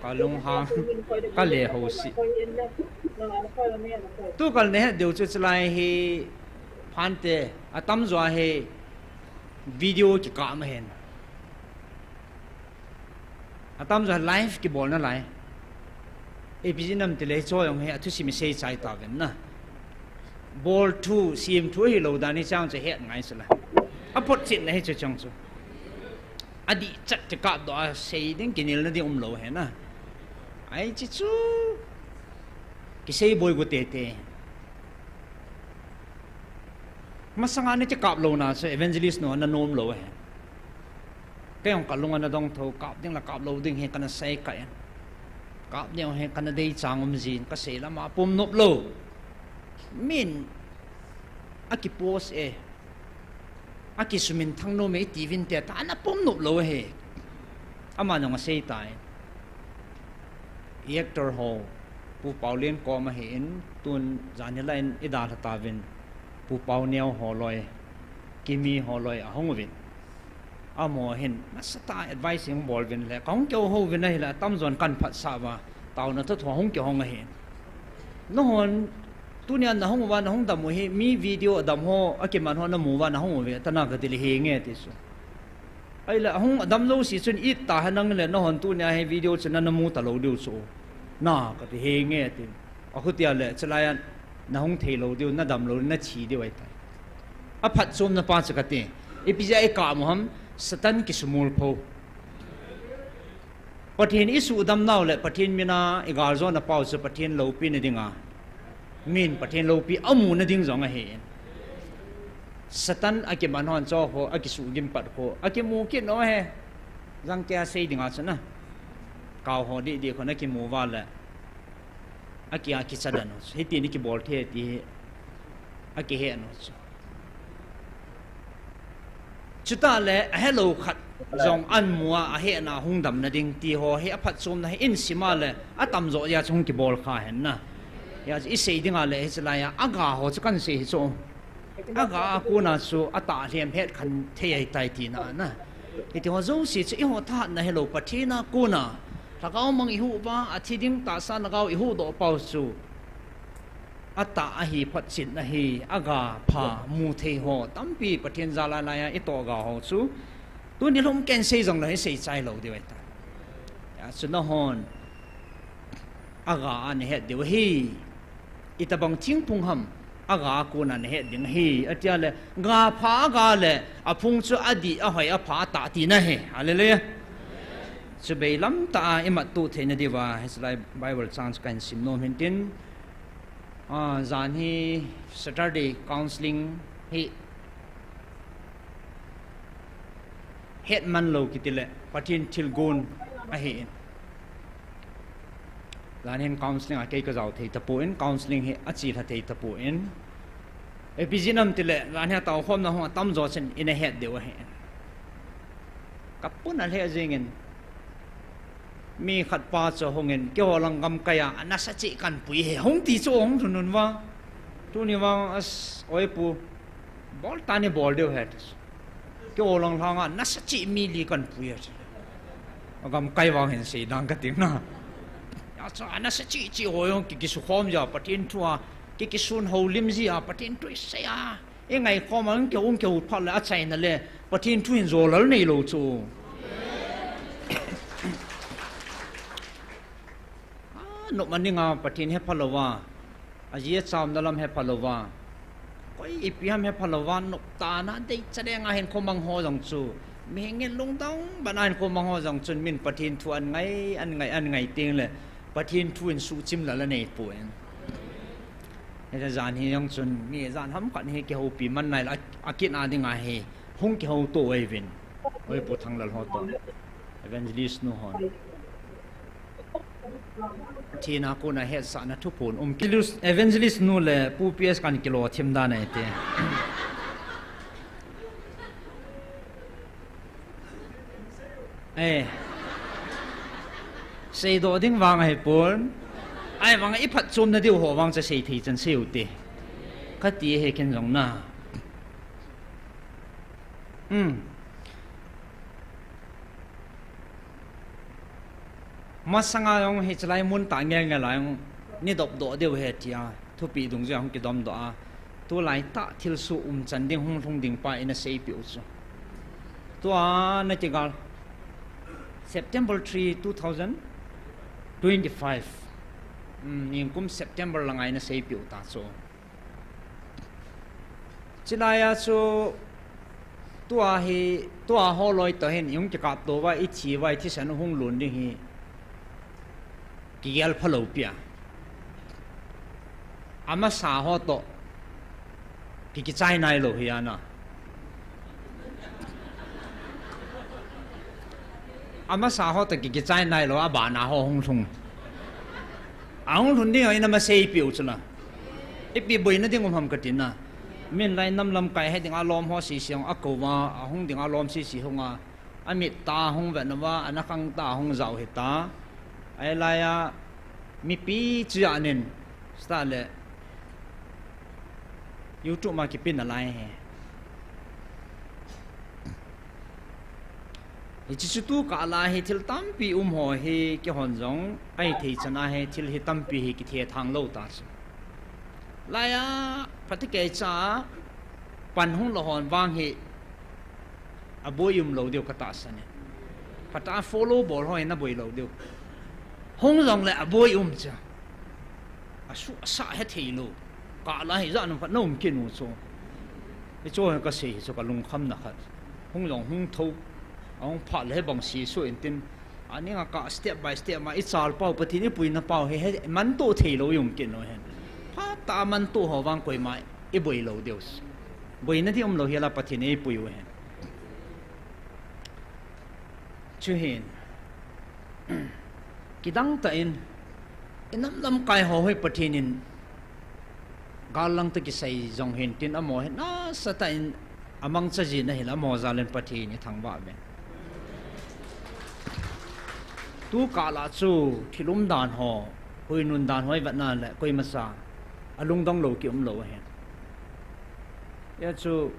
Kalunghang, kale housih. Tukal nahet diu chu chulai hi phante, atamjo hi video kikap ma ahin. Atamjo live kibolna lai. Ipi jeh ham tile hiche jong hi athusim isei chai tauvin na. Bol thu, sem thu ahilou dan hi chang chu het ngai chu la. Aphotchetna hi chu chang chu. Adihchet kikapdoh a sei ding kinelna ding umlou ahi na. Ahi chu chu. Kisei boi got tete. Masanga nei kikap louna chu evangelist nu ana nom lou ahi. Kei jong kalung ana dong tho, kap ding le kap lou ding hi kana sei kah in. Kap ding hi kana deichang um jin, kasei lama pum nop lou. Min akipost e, akisuminthang nom e itiuvin te ta ana pum nop lou ahi. Aman jong asei tai. Actor ho, Pu Paolian kom ahin, tun jan hilai in idalha tauvin, Pu Paoneo holoi, Kimi holoi ahung uvin. Amaho hin, nasatah a advice hung bol uvin le, kahung kihou uvin ahile, atamjon kan phatsah uva, taona thotho hung kihong ahin. Nahon, tunia nahung uva, nahung dam u hi, mi video adam ho, akiman ho namu uva, nahung uve, tana katile henge ti chu. Ahile, ahung adam jouse chun it ta henlang le, nahon tunia hi video chu nana mu talou diu chu. Na, kati henge ti. Akhutia le, chulai a, nahung thei lou diu, nadam lou, nathi diu ahitai. Aphatchomna pa chu kati. Ipi jeh a ikap u ham, Satan kisumol pho. Pathen isuhdam nau le, Pathen mina igaljona pau chu Pathen loupina dinga. Min Pathen loupi amuna ding jong ahin. Satan akiman hon chu ho, akisuhgim pat kho, akimu kit nau ahi. Jangkei a sei dinga chu na. Kau ho didi khon akimu uva le. Aki, akicha dan u chu. Hiti nei kibol thei ti hi. Akihet nau chu. Chutah le ahelou khat jong amu a, ahehna hung damna ding ti ho hi aphatchomna hi in sim a le atamjo jeh a chu hung kibol kha hen na. Hijeh a chu isei ding a le hiche lai a aga ho chu kan sei hi chu. Aga a kona chu atah lhem het khen thei ahitai tina na. Hiti ho jouse chu eiho thahatna hilou, Pathen a kona lhagao mang ihuh uva, athi ding tahsa lhagao ihuhdoh pau chu atah ahi, photchetna ahi, aga pha mu thei ho tampi Pathen jal a lai a itoh ga ho chu tuni lhum ken sei jong le isei chai lou diu ahitai. Hijeh a chu nahon aga a nahet diu ahi. Itobang thingphung ham, aga a kona nahet ding ahi, atia le, ga pha aga le, aphung chu adih, ahoi, apha, atah tina ahi. Hallelujah. Chu beilam tah a imattuh theina diuva hiche lai Bible chang chu kahin sim nom hin tin. Ah, jan hi Saturday counseling hi hetman lou kiti le Pathen thilgon ahin. Jan hin counseling a kei kajao thei tapon, counseling hi achelha thei tapon. Ipi jeh ham tile, jan hi ataokhomna hung atamjo chun ina het diu ahin. Kapun alheh jengin. Mi khat pa chu hungin, keiho lang gamkai a, anasa cheh kanpui ahi, hung ti chu hung lhun un vang. Tuni vang, as, oi pu, bol tan ibol diu ahi. Keiho lang lhanga nasa cheh mi li kanpui ahi. Agamkai vang hin sei dang kati na. Achu anasa cheh cheh ho jong ki, kisukhom jia, Pathen thu a ki, kisun houlim jia, Pathen thu isei a, ingaikhom a, hung kihou, hung kihou phat le achaina le Pathen thu hin jolal neilou chu. Anop maninga Pathen hepha louva, aji achamna lam hepha louva, koi ipi ham hepha louva, noptah a deichat lenga hinkho mang ho jong chu, mihem in lungdong bana hinkho mang ho jong chun min Pathen thu an ngai, an ngai, an ngai tengle Pathen thu in suhchim lal anei poi. Hiche jan hi jong chun mi jan hamkhat hi kihoupi man nailou, a, akit a dinga hi hung kihouto uvin. Oi Pu Thanglal ho toh, Evangelist nu hon. Thina kona hetsahna thuphon um ki, Evangelist nu le Pu P S kan kilo thim dan ahi te. Eh. Seidoh ding vang ahipon. Ahivanga iphatchomna diu ho vang chu seithei chan seiu te kati ahi ken jong na. Hmm. Masanga jong hiche lai mun tah ngelngel a jong neidopdoh diu ahi tia thupeh dungjui a hung kidomdoh a, tulaitah thilsoh umchan ding hunglhung ding pa ina seipeh u chu. Tua nakigal September three, two thousand twenty-five. Hmm, ningkum September langa ina seipeh u ta chu. Chulaiya chu tua hi, tua holoi toh hin ihung kikapto uva, ithi uva, ithisan u hung lon ding hi kigel phalou pi a. Amasa ho toh ki, kichai nailou hi ana. Amasa ho toh ki, kichai nailou, abana ho hung lhung. Ahung lhun ding ho ina maseipeh u chu la. Ipi boina ding um ham kati na. Min lai nam lamkai he dinga lom ho sese hung akou uva, ahung dinga lom sese hung a, amit tah hung vet uva, ana khang tah hung jao hita. Ahilaiya mipi chu anin, start le YouTube ma kipe nalai hi. Hiche chu tu kah la hi thil tampi um ho hi, keihon jong ahithei chan a hi thil hi tampi hi kithethang lou ta chu. Laiya phatecha a pan hung la hon vang hi aboi um lou diu katahsan e. Phatah a follow bol ho hi naboi lou diu. Hung jongle aboi um chu. Asuh asah hethei lou. Kah la hi ijat um khat na um kit u chu. Hichu hi kasei hi chu kalungkhamna khat. Hung jong hung tho. Ahung phat le hibang sesu intin. Aninga kah step by step ma ichalpau, Pathen ipuina pau hi, hi mantoh theilou i um kit u hen. Phatah a mantoh ho vang koima iboi lou diu. Boina ding umlou hi la Pathen eipui u hen. Chuhin kidang tah in, inam lamkai ho hi Pathen in gal lang toh kisai jong hin tin amaho hi nasatah in Amangcha jin ahile amaho jal in Pathen ithangvah uve. Tukah lah chu thil umdan ho, huinun dan ho ivet na le koimacha alungdong lou kium lou ahi. Hijeh chun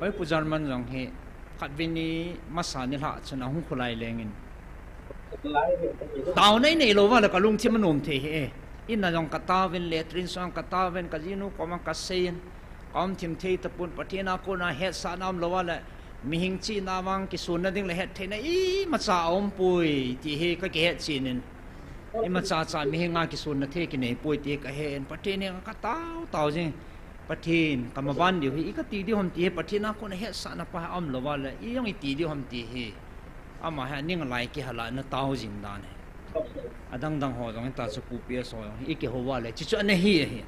Oi, Pu German jong hi, khatvei ni masa nilhah chun ahung kholai lengin. Taona inei lou uva le kalungthim anom thei hi e. In a jong kataovin, latrine sung kataovin, kajinu koma kaseiyin. Kaum thim thei tapon, Pathen a kona hetsahna umlou uva le, mihem chihna vang kisonna ding le hettheina imacha aumpoi, ti hi kakihet chen in. Imacha cha mihem a kisonna thei kineipoi ti kahen, Pathen henga katao tao jing. Pathen, kamaban diu hi, i kati diu ham ti hi, Pathen a kona hetsahna pa hi aumlou uva le, i jong iti diu ham ti hi. Ama hi aning lai kihal a ana tao jing dan hi. Adang dang ho jong hita chu Pu P S ho jong hi, i kihou uva le, chuchu ana hi ahi.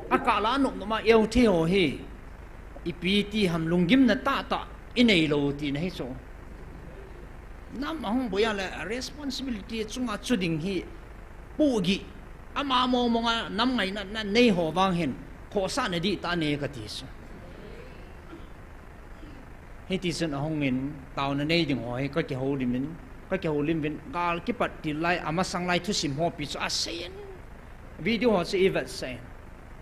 Akah la nop nop a eu thei ho hi. Ipi ti ham lunggimna tahtah inei lou tina hi chu. Nam ahung boi a le responsibility chunga chu ding hi pohgih. Ama mong mong a nam ngainatna nei ho vang hin khohsahna dihtah nei kati chu. Hiti chun ahung in taona nei ding ho hi kakihoulim in, kakihoulim uvin gal kipat til lai amasang lai thusim ho pi chu aseiyin. Video ho chu ivetsah in.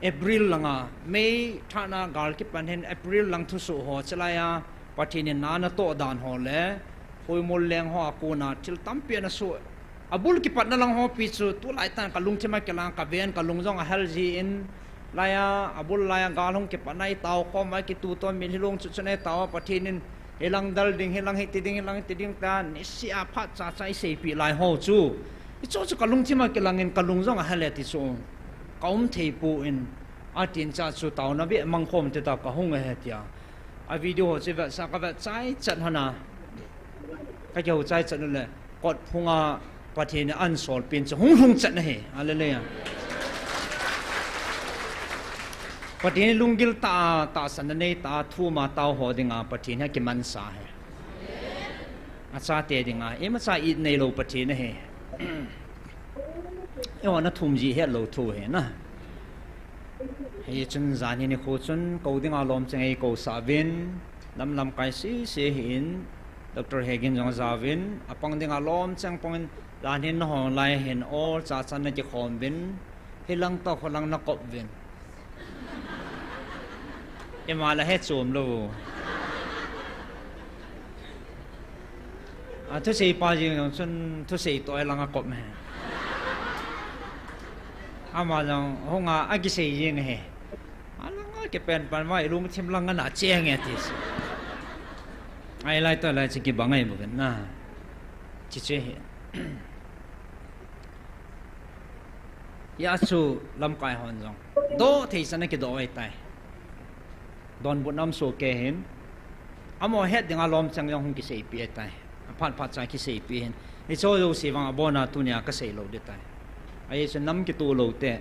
April langa, May thana gal kipan hin April lang thusoh ho chulai a, Pathen in na natoh dan ho le, Poimol leng ho a kona thil tampi ana soh. Abul kipatna lang ho pi chu, tulai tan kalungthim a kilang, kaven, kalung jong ahel jin, lai a, abul lai a gal hung kipatna itao khom a kituto mitlhi long chu chun itao a Pathen in, hilang dal ding, hilang hiti ding, hilang hiti ding ta, nisih a phat cha cha iseipeh lai ho chu. Hichu chu kalungthim a kilang in kalung jong ahel e ti chu. Kaum thei pon, atin cha chu taona beh mangkhom te ta kahung ahi tia. A video ho chu vetsah, kavet chai chat hana. Kakihou chai chat u le, kot phunga Pathen in ahin sol pen chu hung lhung chat ahi. Hallelujah. Pathen in lunggil tah a, tahsanna nei tah a, thum a tao ho dinga Pathen hi akimansa ahi. Achate dinga, imacha it neilou Pathen ahi. Eiho na thum ji hetlou thu ahi na. Hichun jan hi nikho chun kou dinga lom cheng eikousah uvin, lam lamkai sese hin, Doctor Hegin jong ajaovin, apang dinga lom cheng pangin, jan hin nahong lai hin, ol cha chan nakikhom uvin, hilang toh kholang nakop uvin. Ima la he chom lou. A thusei pa jeng jong chun thusei toh hilang akop me. Ama jong hunga akisei jeng he. Alanga kipen pan ma ilungthim lang ana cheng e ti. Ahilai toh lai chu kibang ahi bou ven na. Chuche hi. Hijeh chun lamkai hon jong doh thei chan a kidoh ahitai. Donbutna um sohkei hin. Amaho het dinga lom cheng jong hung kiseipeh ahitai. Aphat phat cha kiseipeh hin. Hicheho jouse vang abona tunia kasei lou ding tai. Ahi chu nam kitoh lou te.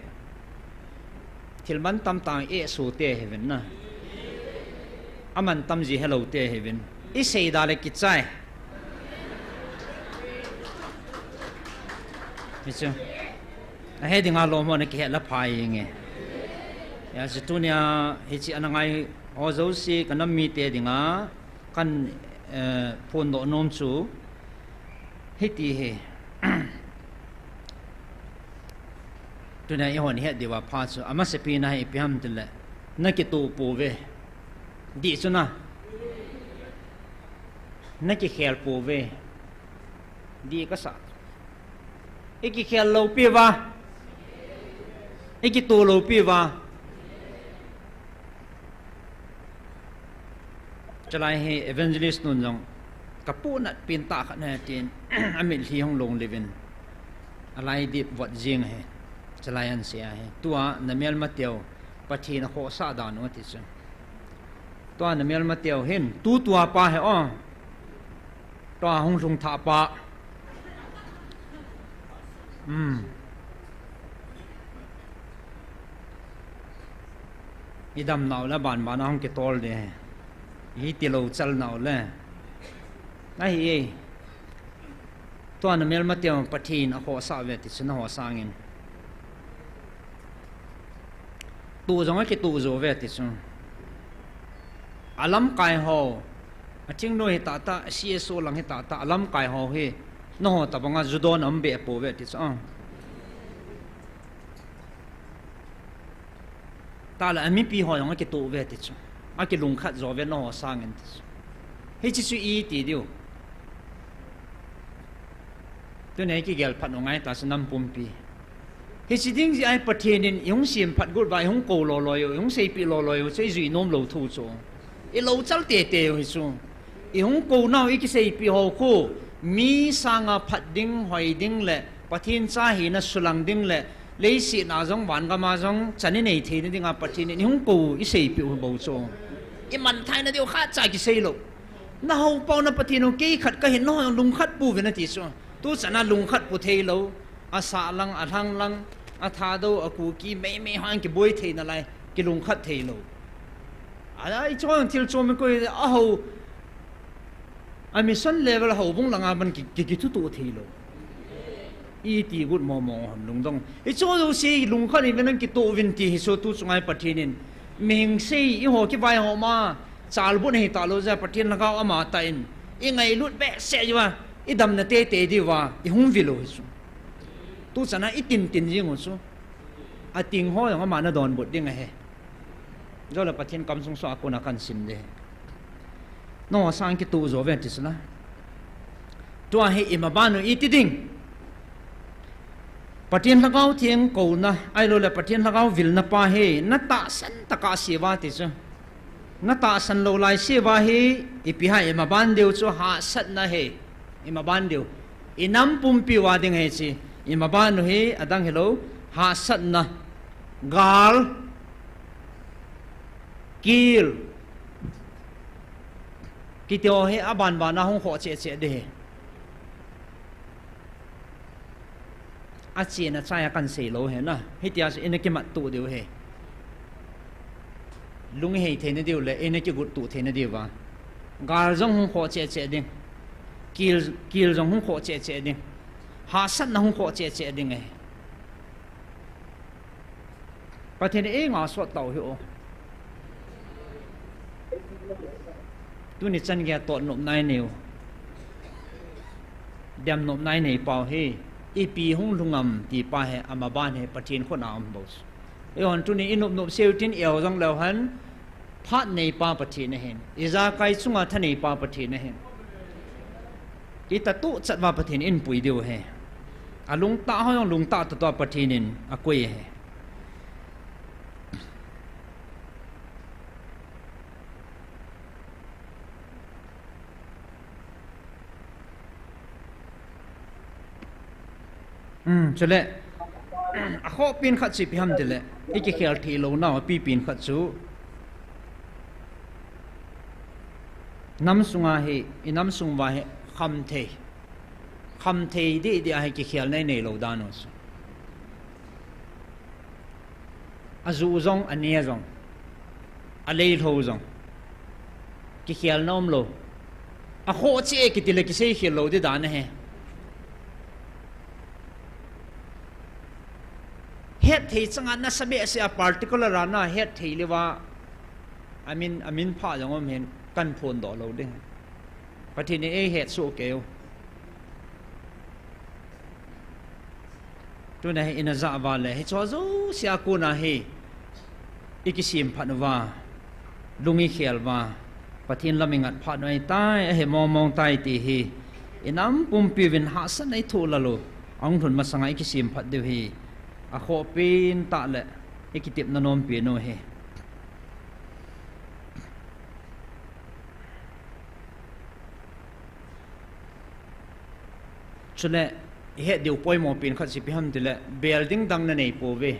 Thil mantam tah a eisuh te ahiuvin na. Amantam ji helou te ahiuvin. Isei da le kichai. Hichu. Ahe dinga lom ho nakihet la pha inge. Hijeh chun tunia hiche ana ngai ho jouse kanam mite dinga kan, eh, phondoh nom chu. Hiti hi. Tunia eihon ihet diuva pha chu, amasapen a hi ipi ham itile, nakitoh pouve. Dih chu na. Nakikhel pouve. Dih kasa. Ikikhel lou piuva. Ikitoh lou piuva. Chulai hi evangelist nun jong kapohnat pen tah khat ahi tin, amitlhi hung long lheh uvin, alai dip vot jing ahi. Chulai ahin sei ahi. Tua namelmateu Pathen akhohsah dan u ati chu. Tua namelmateu hin, tutua pa hi o. Tua hung lhung thah pa. Hmm. Idam nau le banban a hung kitol ding. Hiti lou chal nau le. Ahi e. Tua namelmateu Pathen akhohsah uve ti chu naho sangin. Tuh jong akituh jou ve ti chu. Alamkai ho, a thingnoi hi tahtah, C S O lang hi tahtah, alamkai ho hi, nangho tobanga judon aum be pou ve ti chu. Tahle amipi ho jong akituh ve ti chu. Akilungkhat jo ve nangho sangin ti chu. Hiche chu iti diu. Tuni kigel phat u ngai ta chu nam pumpi. Hiche ding jeh a hi Pathen in ihung semphat got uva, ihung kou loloi u, ihung seipeh loloi u chu ijui nom lou thu chu. Ilou chal tete u hi chu. Ihung kou nau ikiseipeh ho khu, mi sanga phat ding, hoi ding le, Pathen cha hina sulang ding le, leiset a jong, van gam a jong, chan inei theina dinga Pathen in ihung kou iseipeh u bou chu. Iman theina diu khatcha kisei lou. Nahou pau na Pathen u kei khat kahin, nangho jong lungkhat pou vin ati chu. Tuchan a lungkhat pou thei lou. Asah lang, alhang lang, a Thadou, a Kuki, meimei hon kiboi theina lai, kilungkhat thei lou. A, ichu thil chom koi, ahou, a mission level houbung langa ban ki, ki, kithutoh thei lou. Iti got momo ham lungdong. Ichu jouse lungkhat in vin kitoh vin ti hi chu tu chunga hi Pathen in. Mihing sei, eiho kivaihom a, chalbut ahi talou jeh a Pathen lhagao ama tah in. Ingailut behseh uva, idamna tete diuva, ihung vil u hi chu. Tuchan a itin tin jing u chu. Ating ho jong ama nadonbut ding ahi. Jole Pathen kamsung sunga kona kahin sim ding ahi. Nangho sang kituh jo ve ti chu la. Tua hi imaban u iti ding. Pathen lhagao theng kouna, ahilou le Pathen lhagao vilna pa hi, natahsan tah a sei uva ti chu. Natahsan lou lai sei uva hi, ipi ham imaban diu chu hahsatna ahi. Imaban diu. Inam pumpi uva ding ahi chu. Imaban u hi, adang hilou, hahsatna. Gal. Kil. Kiti ho hi abanban a hung khoh cheh cheh ding ahi. Achen achai a kahin sei lou ahi na. Hitia chu ina kimat tuh diu ahi. Lung ihei theina diu le, ina kigot tuh theina diuva. Gal jong hung khoh cheh cheh ding. Kil, kil jong hung khoh cheh cheh ding. Hahsatna hung khoh cheh cheh ding ahi. Pathen in eingah sot tau hih o. Tuni chan geiya totnopna inei u. Demnopna inei pau hi. Ipi hung lhung am ti pa hi amaban hi Pathen khut a um bou chu. Eihon tuni inopnop seh u tin eiho jong leu hen. Phat neipa Pathen ahin. Ijakai chunga tha neipa Pathen ahin. Itha tuchat uva Pathen in pui diu ahi. Alungtah ho jong lungtah toh toh a Pathen in akoi ahi. Um, chule, akhoh pen khat chu ipi ham tile, ikikhel thei lou nau api pen khat chu, nam sunga hi, inam sung uva hi, khamthei. Khamthei deh deh a hi kikhelna inei lou dan u chu. Aju jong, ane jong, aleilhou jong. Kikhelna umlou. Akhoh cheh e kiti le kiseikhel lou ding dan ahi. Hetthei changa nasa behseh a particular a nahetthei leuva. Amin, amin pha jong um hin kahin phondoh lou ding. Pathen in eihetsoh kei u. Tuna hi ina jah uva le, hicheho jouse a kona hi, ikisemphat uva, lung ikhel uva, Pathen lam ingat phat u ahitai, ahi mongmong tai ti hi, inam pumpi uvin hahsatna ithoh lal u, ahung lhun masanga ikisemphat diu hi, akhoh pen tah le, ikitepna nom pen u hi. Chule, ihet diu poimo pen khat chu ipi ham tile, bel ding dang nanei pouve.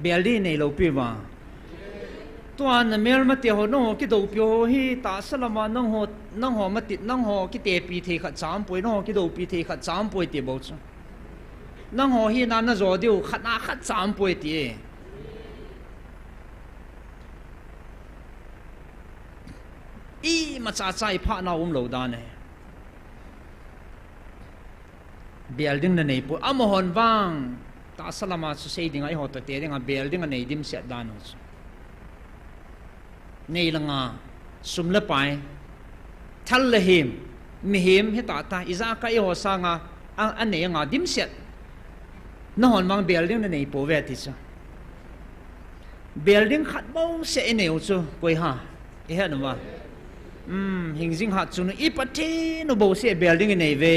Bel ding neilou piuva. Tua namelmate ho, nangho kidoupi ho hi, tahsa lama nangho, nangho mati, nangho kitepi thei khatcha aumpoi, nangho kidoupi thei khatcha aumpoi ti bou chu. Nangho hina najo diu khatna khatcha aumpoi ti e. Imacha cha iphah nau umlou dan e. Bel ding nanei poi. Amahon vang. Tahsa lama chu sei dinga, eiho toh te dinga, bel dinga nei dimset dan u chu. Nei le gou, sum le pai, thal le him, mihem hi tah tah, ijakai eiho sanga, a, anei anga dimset. Nahon mang bel ding nanei pouve ti chu. Bel ding khat bouseh inei u chu, koi ham. Ihet uva. Hmm, hingjing hat chungnung i Pathen u bouseh bel ding inei uve.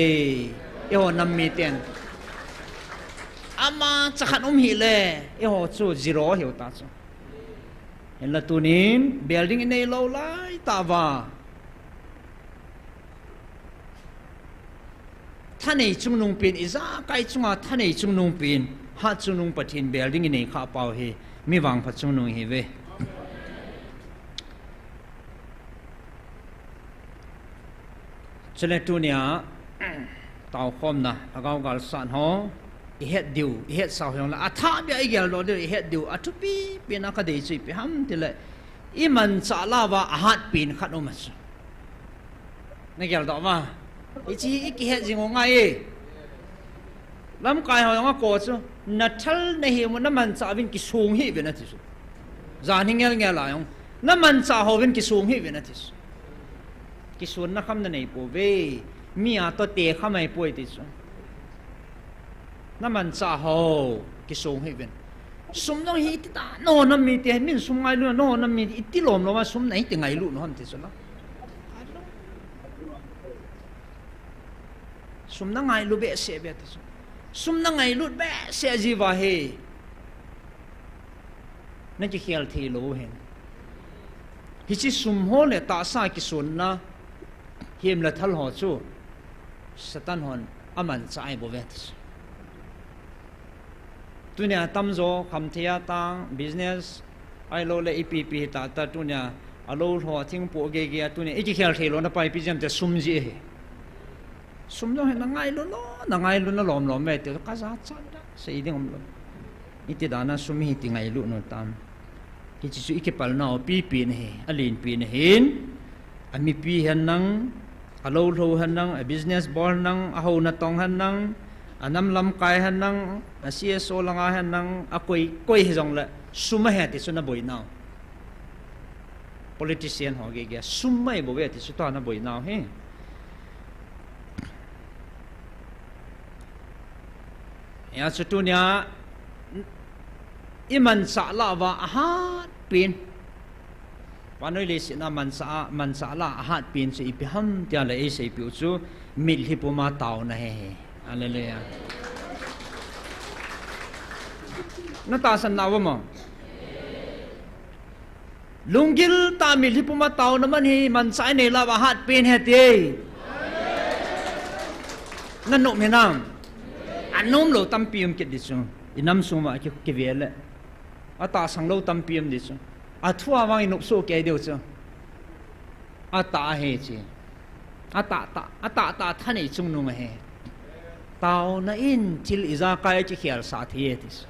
Eiho nam miten. Ama chakhat um hile, eiho chu zero hiu ta chu. Hinla tunin, bel ding inei lou lai tah uva. Thanei chungnung pen, ijakai chunga thanei chungnung pen, hat chungnung Pathen bel ding inei kha pau hi, mi vangpha chungnung ihiuve. Chule tunia, taokhomna, lhagao galsat ho, ihet diu, ihet sau hijongle, athah bia igeldoh diu, ihet diu, athupi pena kadei chu ipi ham tile, imanchah lah uva ahat pen khat um ahi chu. Nageldoh uva. Hiche hi ikihet jing u ngai e. Lamkai ho jong akou chu, nathal nahim u namanchah uvin kisong hih uvin ati chu. Jan hi ngel ngel a jong, namanchah houvin kisong hih uvin ati chu. Kisonna kham nanei pouve. Mi a toh te kham ahipoi ti chu. Namanchah ho, kisong hih uvin. Sum jong hi iti tah, nahon nam mite, min sum ngailu, nahon nam mi iti lom lom a sum nahiti ngailu nahon ti chu la. Sum nangailu behseh beh ti chu. Sum nangailut behseh jeh uva hi, nakikhel theilou ahin. Hiche sum ho le tahsa kisonna, him le thal ho chu, Satan hon amanchah ahibouve ti chu. Tunia tamjo, khamthei a tang, business, ahiloule ipi ipi hita ta tunia, alou lho, athingpoh gei gei a tunia, ikikhel theilouna pa ipi jeh ham itile sum jeh ahi. Sum jong hi nangailu lou, nangailu na lom lom e ti, kajachat da, sei ding umlou. Iti dan a sum hi iti ngailu u tam. Hiche chu ikipalnau pipen ahi, alenpen ahin, amipi hen lang, alou lho hen lang, a business bol hen lang, ahou natong hen lang, anam lamkai hen lang, a C S O langa hen lang, akoi koi hijongle, sum ahi ti chu naboinau. Politician ho gei gei a, sum ahibouve ti chu tua naboinau hi. Hijeh chun tunia, imanchah lah uva ahatpen. Vannoi leiset a manchah, manchah lah a ahatpen chu ipi ham tile eiseipeh u chu mitlhi puma taona ahi. Hallelujah. Natahsan nau vem? Lunggil tah a mitlhi puma taona man hi manchah inei lah uva ahatpen ahi ti. Nanom hinam? Anomlou tampi um kit di chu. Inam sung uva ki, kivel le, atahsan lou tampi um di chu. Athu a vang inopsoh kei diu chu. Atah ahi chu. Atahtah, atahtah thanei chungnung ahi. Taona in thil ijakai akikhelsah thei e ti chu.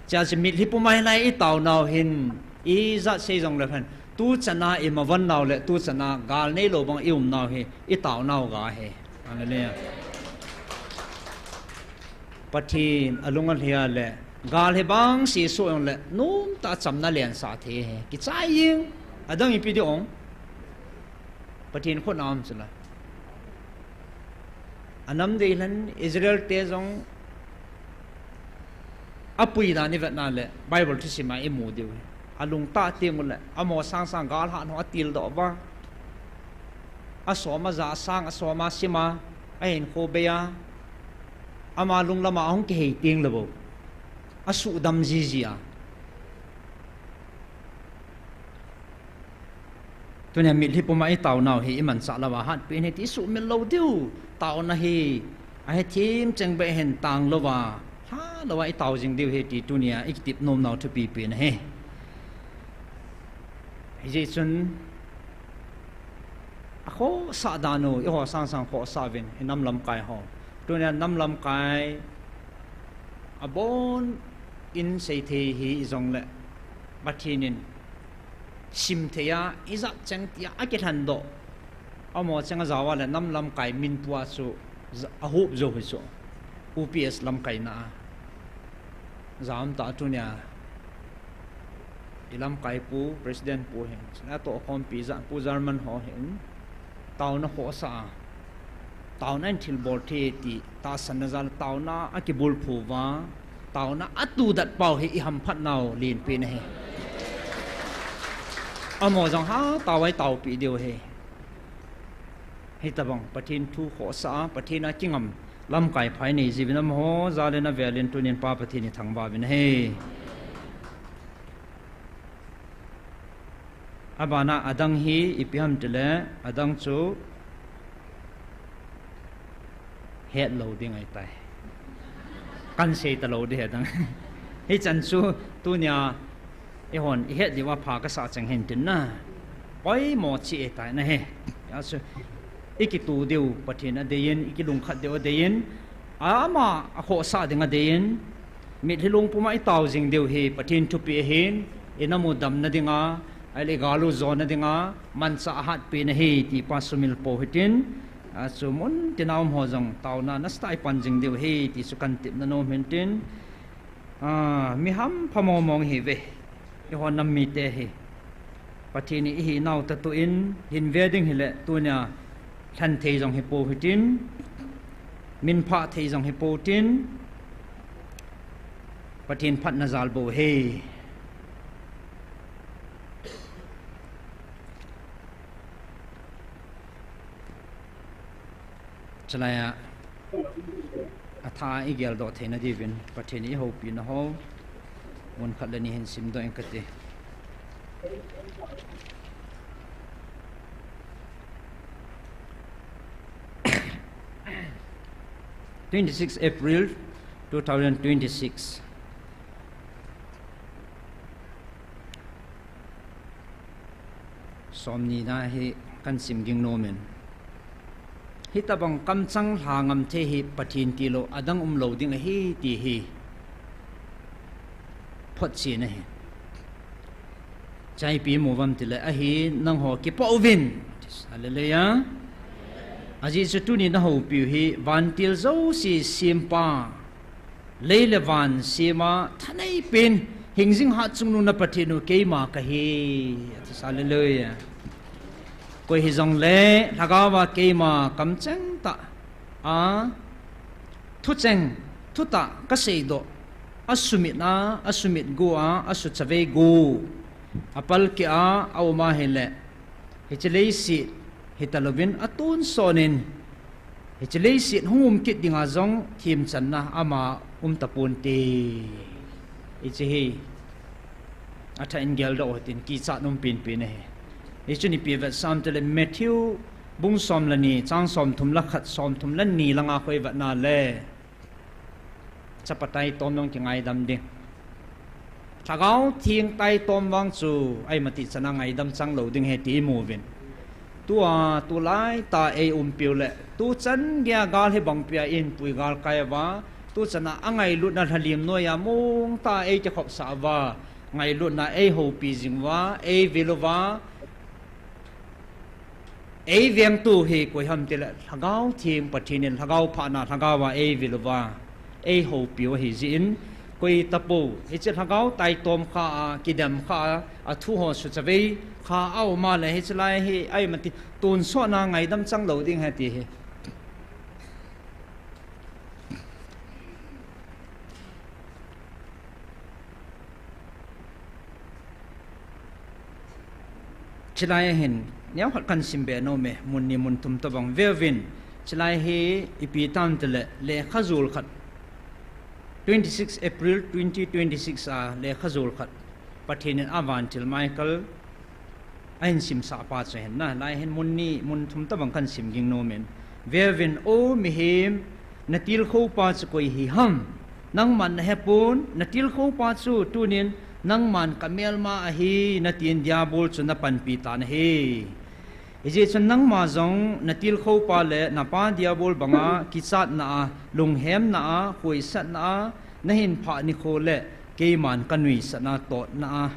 Chua chu mitlhi puma hilai itaonau hin, ijat sei jongle hen, tuchana imavannau le tuchana gal neilou banga iumnau hi itaonau ga ahi. Hallelujah. Pathen alung alhai le, gal hi bangse soh jongle, nomtah a chamna alensah thei ahi. Kichai jeng, adang ipi ding ong. Pathen khut a um chula. Anam deilhen Israel te jong apui dan ivetna le Bible thusim a imu diu ahi. Alungtah tengule, amaho sangsang galhat ho atildoh uva. Asom aja asang, asom asim a, ahinkho bei a, ama lunglam a ahung kihei tengle bou, asuhdam jiji a. Tunia mitlhi puma itaonau hi imanchah louva ahatpen ahi ti isuhmil lou diu. Taona hi, ahethem cheng beh hin tanglouva, lhalouva itao jing diu ahi ti tunia ikitep nomnau thupipen ahi. Hijeh chun, akhohsah dan u, eiho sangsang khohsah uvin, inam lamkai ho. Tunia nam lamkai, abon in seithei hijongle, Pathen in simthei a, ijat cheng tia akilhendoh, amaho cheng ajao a le nam lamkai minpua chu, ahup jou hi chu, O P S lamkaina a. Jam ta tunia. I lamkai pu, President pu hin, chuna tohkhompi ja, Pu German ho hin, taona khohsa a, taona in thilbol thei ti tahsanna jal, taona a kibulphu uva, taona a tudat pau hi i hamphat nau lenpen ahi. Amaho jong hatah a i taopi diu ahi. Hitabang Pathen thu khohsa a, Pathen a kingam lamkai pha i nei jiuvin amaho jal in avel in tunin Pa Pathen i thangvah uvin ahi. Abana adang hi ipi ham tile, adang chu hetlou ding ahitai. Kan sei talou ding adang. Hichan chu tunia eihon i het diu a pha kasa cheng hin tin na. Poimo cheh ahitai na hi. Achu i kitoh diu Pathen adeiyin, i kilungkhat diu adeiyin, ama a khohsa ding adeiyin, mitlhi lungpum a i tao jing diu hi Pathen thupeh ahin, i namu damna dinga, ahile i gal u jona dinga manchah ahatpen ahi ti pa sumil pou hitin, achu muntina umho jong taona nasatah a i pan jing diu ahi ti chu kan tepna nom hin tin, a, mi hampha mong mong ihiuve, eiho nam mite hi. Pathen in i hinau tah toh in hin ve ding hile tunia lhan thei jong hipou hitin, minphah thei jong hipou tin, Pathen phatna jal bou ahi. Chulai a, atha a i geldoh theina diuvin Pathen in i houpina ho mun khat le ni hin simdoh ing kate. Twenty-six April two thousand twenty-six. Somni na hi kan sim ging nom in. Hitabang kamchang lha ngam thei hi Pathen tilou adang umlou ding ahi ti hi photchen ahi. Chai ipi mu uvam tile, ahi nangho kipah uvin. Hallelujah. Ajeh chu tuni na houpiu hi vantil jouse sempa, lei le van sema thanei pen, hingjing hatchungnung na Pathen u keima kahi. Ati, hallelujah. Koi hijongle lhagao a keima kamcheng tah a, thucheng, thutah kaseidoh, asumit a, asumit go a, asuchavei go, apalkeh a, aum ahile, hiche leiset hitalouvin atonsot in, hiche leiset hung um kit dinga jong themchanna ama um taponte. Hiche hi athah in geldoh u hitin, kichat um penpen ahi. Hichun ipi vetsah ham tile, Matthew bung som le ni, chang somthum le khat, somthum le ni langa khu i vetna le, chapa taitom jong kingaidam ding. Lhagao Theng taitom vang chu ahi mati chana ngaidam changlou ding ahi ti i mu uvin. Tua, tulaitah a ei umpiu le, tuchan geiya gal hibangpi a i hinpui galkai uva, tuchana angailutna lhalim noiya mongtah a ei kikhopsah uva, ngailutna ei houpi jing uva, ei vil uva, ei vengtu hi koi ham tile, Lhagao Theng Pathen in lhagao phatna lhagao a ei vil uva, ei houpiu ahi jeh in, koi tapou, hiche lhagao taitom kha a, kidem kha a, athu ho suchavei kha aum a le, hiche lai hi ahi mati, tonsot na ngaidam changlou ding ahi ti hi. Chulai a hin, neokhat kan simbe nom e, mun ni mun thum tobang veuvin. Chulai hi ipi tam tile, lekha jol khat. Twenty-six April twenty twenty-six a lekha jol khat, Pathen in avantil Michael ahin simsah pa chu ahin na, lai hin mun ni mun thum tobang kan sim ging nom in. Veuvin, O mihem, na tilkhou pa chu koi hi ham? Nangman na hepon, na tilkhou pa chu tunin nangman ka melma ahi, natin Diabol chu na panpi tan ahi. Hijeh chun nangma jong na tilkhou pa le na pa Diabol banga kichatna a, lunghemna a, khoisatna a, na hin phah nikho le keiman ka nuisatna totna a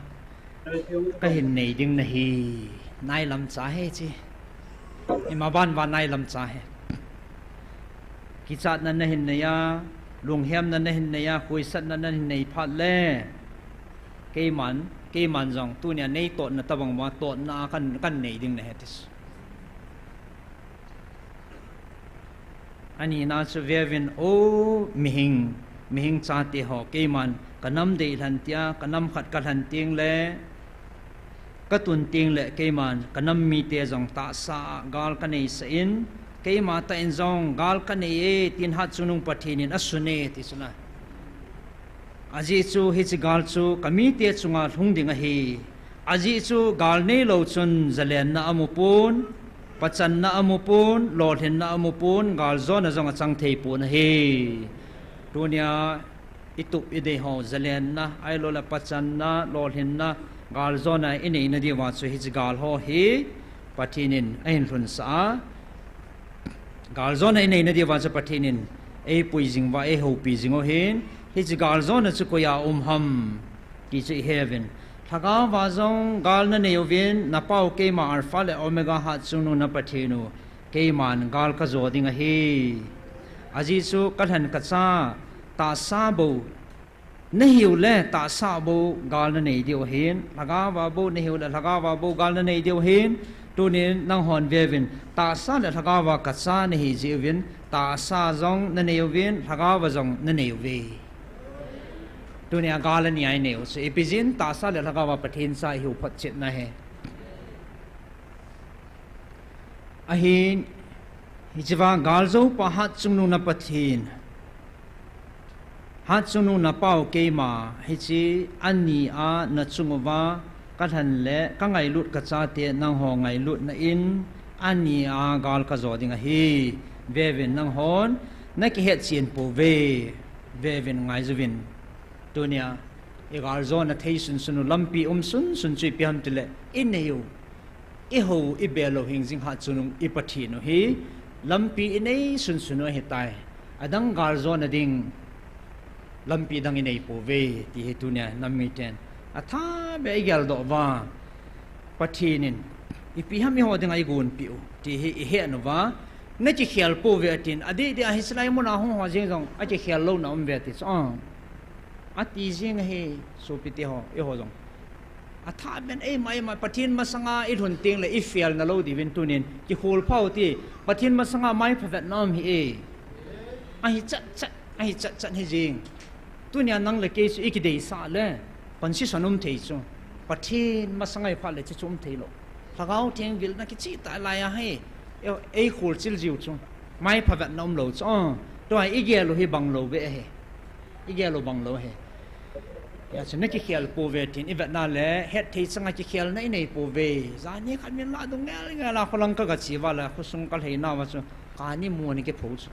ka hin nei ding nahi. Nailam cha ahi chi. Ima ban va nailam cha ahi. Kichatna na hin nei a, Lunghemna nahin nei a, khuisatna nahin nei phat le, keiman, keiman jong tunia nei totna tabang ma totna a kan, kan nei ding nahi ti chu. Anina chu veuvin, o mihing, mihing chate ho, keiman ka nam deilhen tia, ka nam khat kalhen teng le, katun teng le keiman ka nam mite jong tahsa a gal kaneisah in, keima tah in jong gal kanei e, tin Hatchungnung Pathen in asun e, ti chu na. Ajeh chu hiche gal chu ka mite chunga lhung ding ahi. Ajeh chu gal neilou chun zalenna amu pon, pachanna amu pon, lolhinna amu pon, galjona jong achang thei pon ahi. Tunia itup idei ho, zalenna, ahilouleh pachanna, lolhinna, galjona inei nadiuva chu hiche gal ho hi Pathen in ahin lhunsah a. Galjona inei nadiuva chu Pathen in eipui jing uva, eihoupi jing u ahin, hiche galjona chu koiya um ham ti chu iheuvin. Lhagaova jong gal nanei uvin, napau keima Alpha le Omega Hatchungnung na Pathen u, keiman gal kajo ding ahi. Ajeh chu kalhen kacha, tahsa bou nahiu le tahsa bou gal nanei diu ahin, lhagaova bou nahiu le lhagaova bou gal nanei diu ahin, tunin nanghon veuvin, tahsa le lhagaova kacha nahi jeh uvin, tahsa jong nanei uvin, lhagaova jong nanei uve. Tunia gal ani a inei u chu ipi jeh in tahsa le lhagaova Pathen cha ihiu photchetna ahi. Ahin, hicheva galjoupa Hatchungnung na Pathen, Hatchungnung napau keima, hiche ani a nachung uva kalhen le kangailut kachate nangho ngailutna in, ani a gal kajo ding ahi. Veuvin, nanghon nakihetchen pouve. Veuvin, ngaijuvin. Tunia igaljona thei sunsun u, lampi um sunsun chu ipi ham tile, inei u, ihou, ibel lou hing jing Hatchungnung i Pathen u hi, lampi inei sunsun u ahitai. Adang galjona ding lampi dang inei pouve ti hi tunia nam miten athabe a igeldoh uva, Pathen in ipi ham eiho dinga eigonpeh u ti hi ihet uva, nakikhel pouve atin, adeh deh a hiche lai muna hung ho jeng jong akikhel louna aume ti chu, a, ati jeng ahi, sopite ho, eiho jong. Athaben eima, eima, Pathen masanga ilhun tengle ifelna lou diuvin tunin kikholphau ti, Pathen masanga maipha vetna um hih e. Ahichat chat, ahichat chat hijeng. Tunia nang le kei chu ikideisah le, condition um thei chu. Pathen masanga iphat le chuchu um theilou. Lhagao Theng vilna kichehtah lai ahi, ei, eikhol chil jiu chu. Maipha vetna umlou chu. Tua igel u hi banglou beh ahi. Igel u banglou ahi. Hijeh chun nakikhel pouve tin ivetna le, hetthei changa kikhelna inei pouve. Jani khat min lah dung ngel ngel a kholang kagache uva le, khosung kalheinauva chu, kani mu ana kipho chu.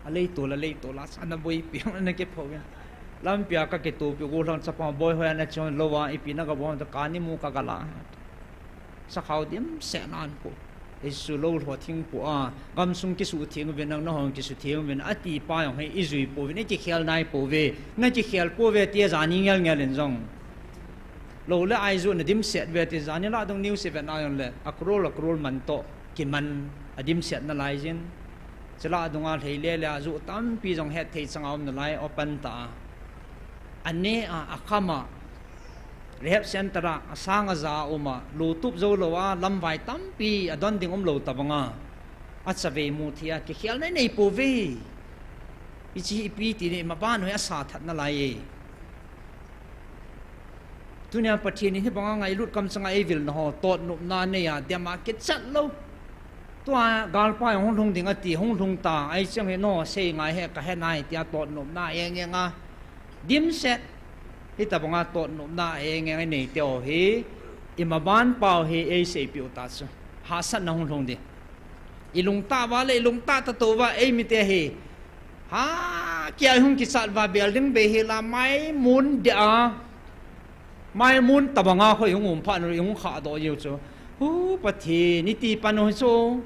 Aleitol, aleitol a, cha ana boipi, ana kipho uve. Lampia kakitopi, gollhang chapa boi hoi ana chon lou a, ipi nagabol ham ti, kani mu kagalah. Sakhao dimset nan po. Isu lou lho thing po a, gamsung kisutheng uvin, nang nahon kisutheng uvin, ati pa jong hi ijui pouvin, ikikhel nai pouve, nakikhel pouve tia jani ngel ngel in jong. Lou le ai joh nadimset uve ti jani lah dung news ivetna jongle, a crore, a crore man toh, kiman adimset nalai jin. Chulah dunga lheile le ajoh tampi jong hetthei changa um nalai, open tah a. Aneh a, akham a, rehab center a, asang aja a um a, lutup jou lou a, lamvai tampi adon ding umlou tobanga, achavei mu thei a, kikhelna inei pouve. Hiche hi ipi ti ni, imaban hoi asa that nalai e. Tunia Pathen in hibanga ngailut kamchanga eivil naho, totnopna nei a, dem a kichat lou. Tua galpa jong hung lhung ding ati, hung lhung ta, ahi chang hi naho sei ngai he, kahe nai tia totnopna eng eng a dimset. Hitobanga totnopna eng eng a inei teu hi, imaban pau hi eiseipeh u ta chu. Hahsatna hung lhung ding. Ilungtah uva le, ilungtah tatou uva, eimite hi. Ha, kia hung kichat uva building bei hila, maimun deh a. Maimun tobanga khoi hung um phat u, ihung khahdoh jiu chu. Hu, Pathen, iti pan u hi chu.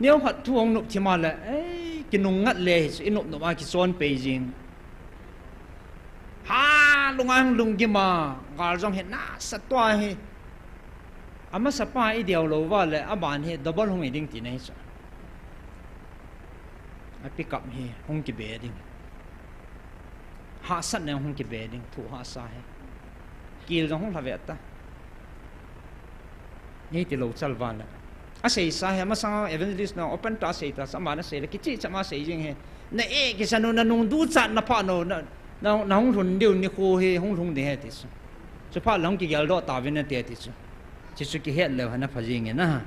Neokhat thu hung nop thim a le, ei, kinungngat le hi chu, inop nop a kichon pei jing. Ha, lunga hung lunggim a, gal jong hi nasat tua hi. Amasapa ideu lou uva le, aban hi double hung hi ding tina hi chu. A pick up hi hung kibe ding. Hahsatna hung kibe ding, thu hahsa hi. Kil jong hung lha ve ta. Hiti lou chal vale. Aseisa hi, masang evangelist na open ta asei ta, sama na sei le, kichi chama sei jing hi. Na e, kisa nu, na nung duchat na pha nu, na, na, na hung lhun diu nikho hi, hung lhung ding ahi ti chu. Chuphat le hung kigel doh tauvin nate ti chu. Chuchu kihet leu hen apha jing e na.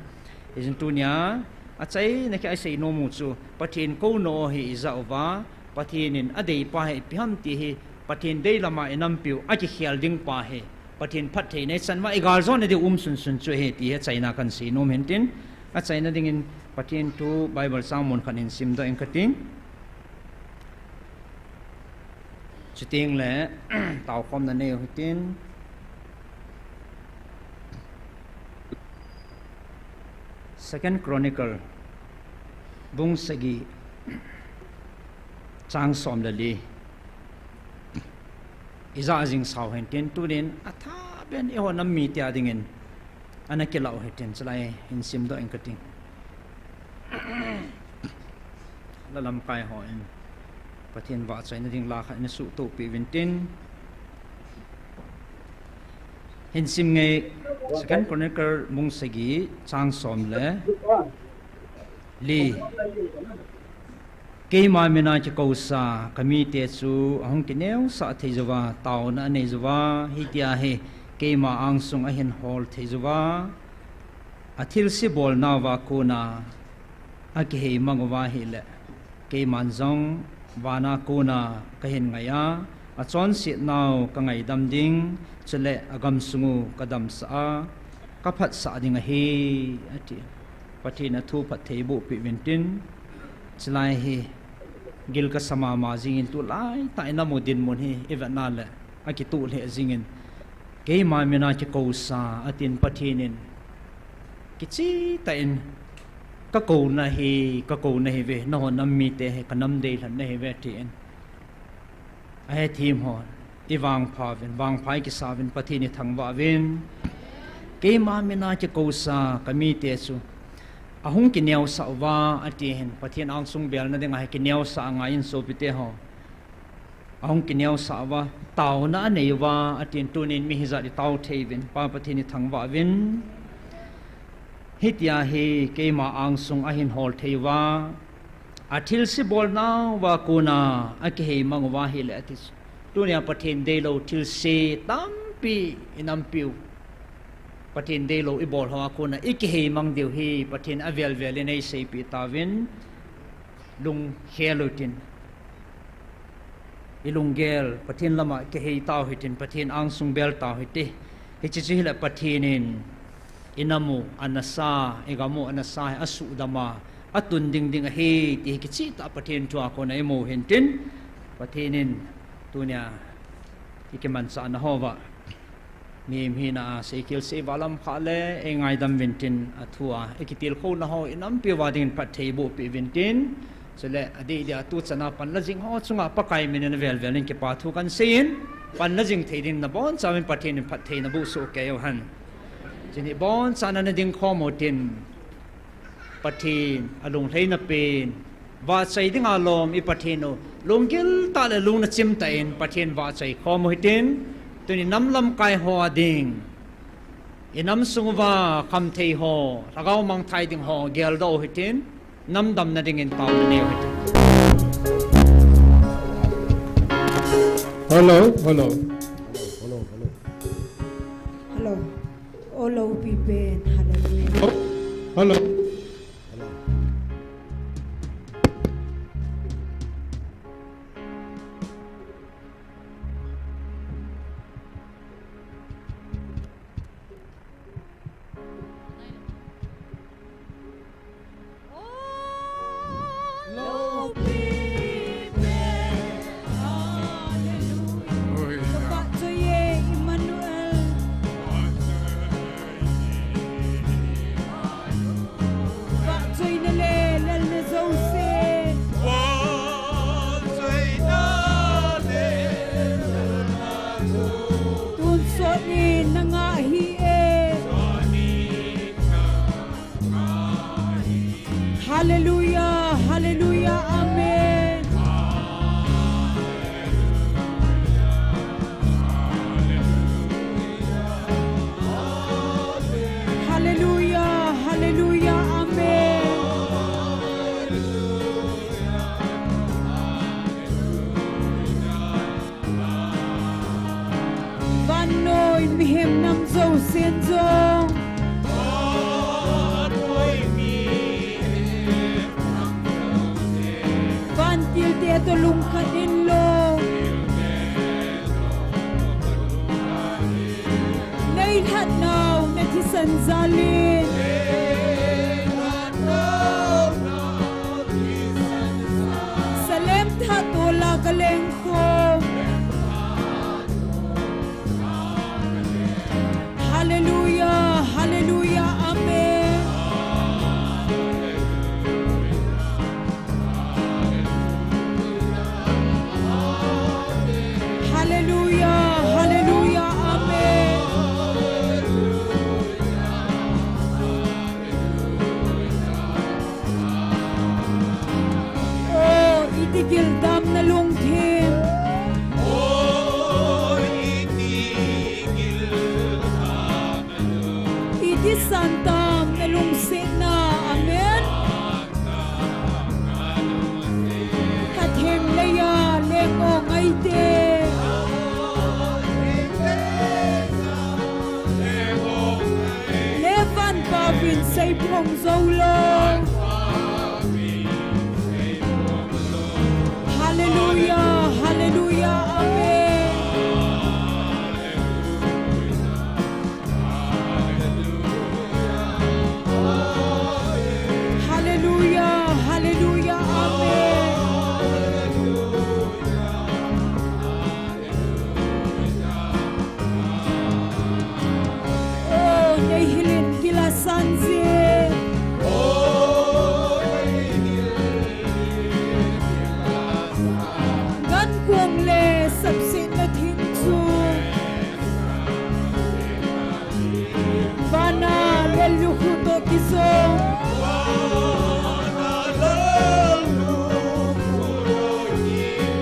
Hijeh chun tunia, achaina kia isei nom u chu, Pathen kouna hi ija uva, Pathen in adeipa hi ipi ham ti hi, Pathen dei lama inampiu akikhel ding pa hi, Pathen phattheina ichan uva igal jona diu um sunsun chu ahi ti hi achaina kahin sei nom in tin, achaina dingin Pathen thu Bible chang mun khat hin simdoh ing kati. Chuteng le, taokhomna nei u hitin. Second Chronicle, bung sagi, chang som le li. Ija jing sau hen tin, tunin athaben eiho nam mite a dingin ana kilah u hitin, chulai hin simdoh ing kati. La lamkai hon Pathen vahchoina ding la khat ina suhtoh peh uvin tin. Hin sim nge, Second Chronicle bung sagi chang som le li. Keima mina kikousa kamite chu ahung kineosah thei jouva, taona anei jouva, hitia hi keima angsung ahin hol thei jouva, athilse bolnauva kona akihei mang uva ahile, keiman jong vana kona kahin ngai a, achonsetnau kangaidam ding, chule agamsung u kadamsah a, kaphatsah ding ahi, ati. Pathen athu phatthei boh peh uvin tin, chulai hi gil kasa mama jingin, tulaitah inam u dinmun hi ivetna le akitoh lheh jingin, keima mina kikousa, atin Pathen in kichehtah in, kakouna hi, kakouna hi ve, nahon nam mite hi kanam deilhenna hi ve, tin. Ahethem hon, ivangpha uvin, vangpha ikisa uvin, Pathen ithangvah uvin. Keima mina kikousa kamite chu ahung kineosah uva, ati hin, Pathen angsung belna dinga hi kineosah angaiyin sopite ho. Ahung kineosah uva, taona anei uva, atin, tunin mi hijat itao thei uvin, Pa Pathen ithangvah uvin. Hitia hi keima angsung ahin hol thei uva, athilse bolnauva kona akihei mang uva ahile, ati. Tunia Pathen deilou thilse tampi inampiu, Pathen deilou ibol hoa kona ikihei mang diu hi Pathen avelvel in eiseipeh tauvin, lungkhel utin. Ilunggel Pathen lama kihei tau hitin, Pathen angsung bel tau hite. Hiche chu hile Pathen in inam u anasa, igam u anasa hi asuhdam a, atun ding ding ahi, ti hi kichehtah Pathen thua kona imu hin tin, Pathen in tunia ikimanchahna hoa mihem hina a seikhel sei valam kha le, eingaidam uvin tin, athua ikitilkhouna ho inampiuva dingin phatthei boh peh uvin tin, chule adeh dia tuchana panla jing ho chunga Pakai minin avelvel in kipa thu kahin seiyin, panla jing thei dingin nabonchauvin Pathen in phattheina bohsoh kei uhen. Chuni boncha nana dingkhom utin, Pathen alunglhaina pen, vahchoi dinga lom i Pathen u, lunggil tah le lungna chimtah in Pathen vahchoi khom u hitin, tuni nam lamkai ho a ding, inam sung uva khamthei ho, lhagao mangthai ding ho geldoh u hitin, nam damna dingin taona nei u hitin. Hello, hello. Hello, hello, hello. Hello. All over, hallelujah. Hello. Hello. Hallelujah, hallelujah. Amen. Hallelujah, hallelujah, amen. Vannoi mihem nam jousen jong, vantilte toh lungkhat inlou, neilhatnau nathisan jalin, Salem thah tola kaleng khom. Hallelujah, hallelujah, amen. Hallelujah, hallelujah, amen. Oh, iti giltam nalungthim. Iti santam nalungsetna. Amen. Khatheng leiya leng o ngaite. Levan pavin seiphong joulou. Hallelujah, hallelujah, amen. Hallelujah, hallelujah, amen. Oh, neihilin gila sanje. Gankuang le sapsetna thing chu. Vana lel lukhu toh kijong.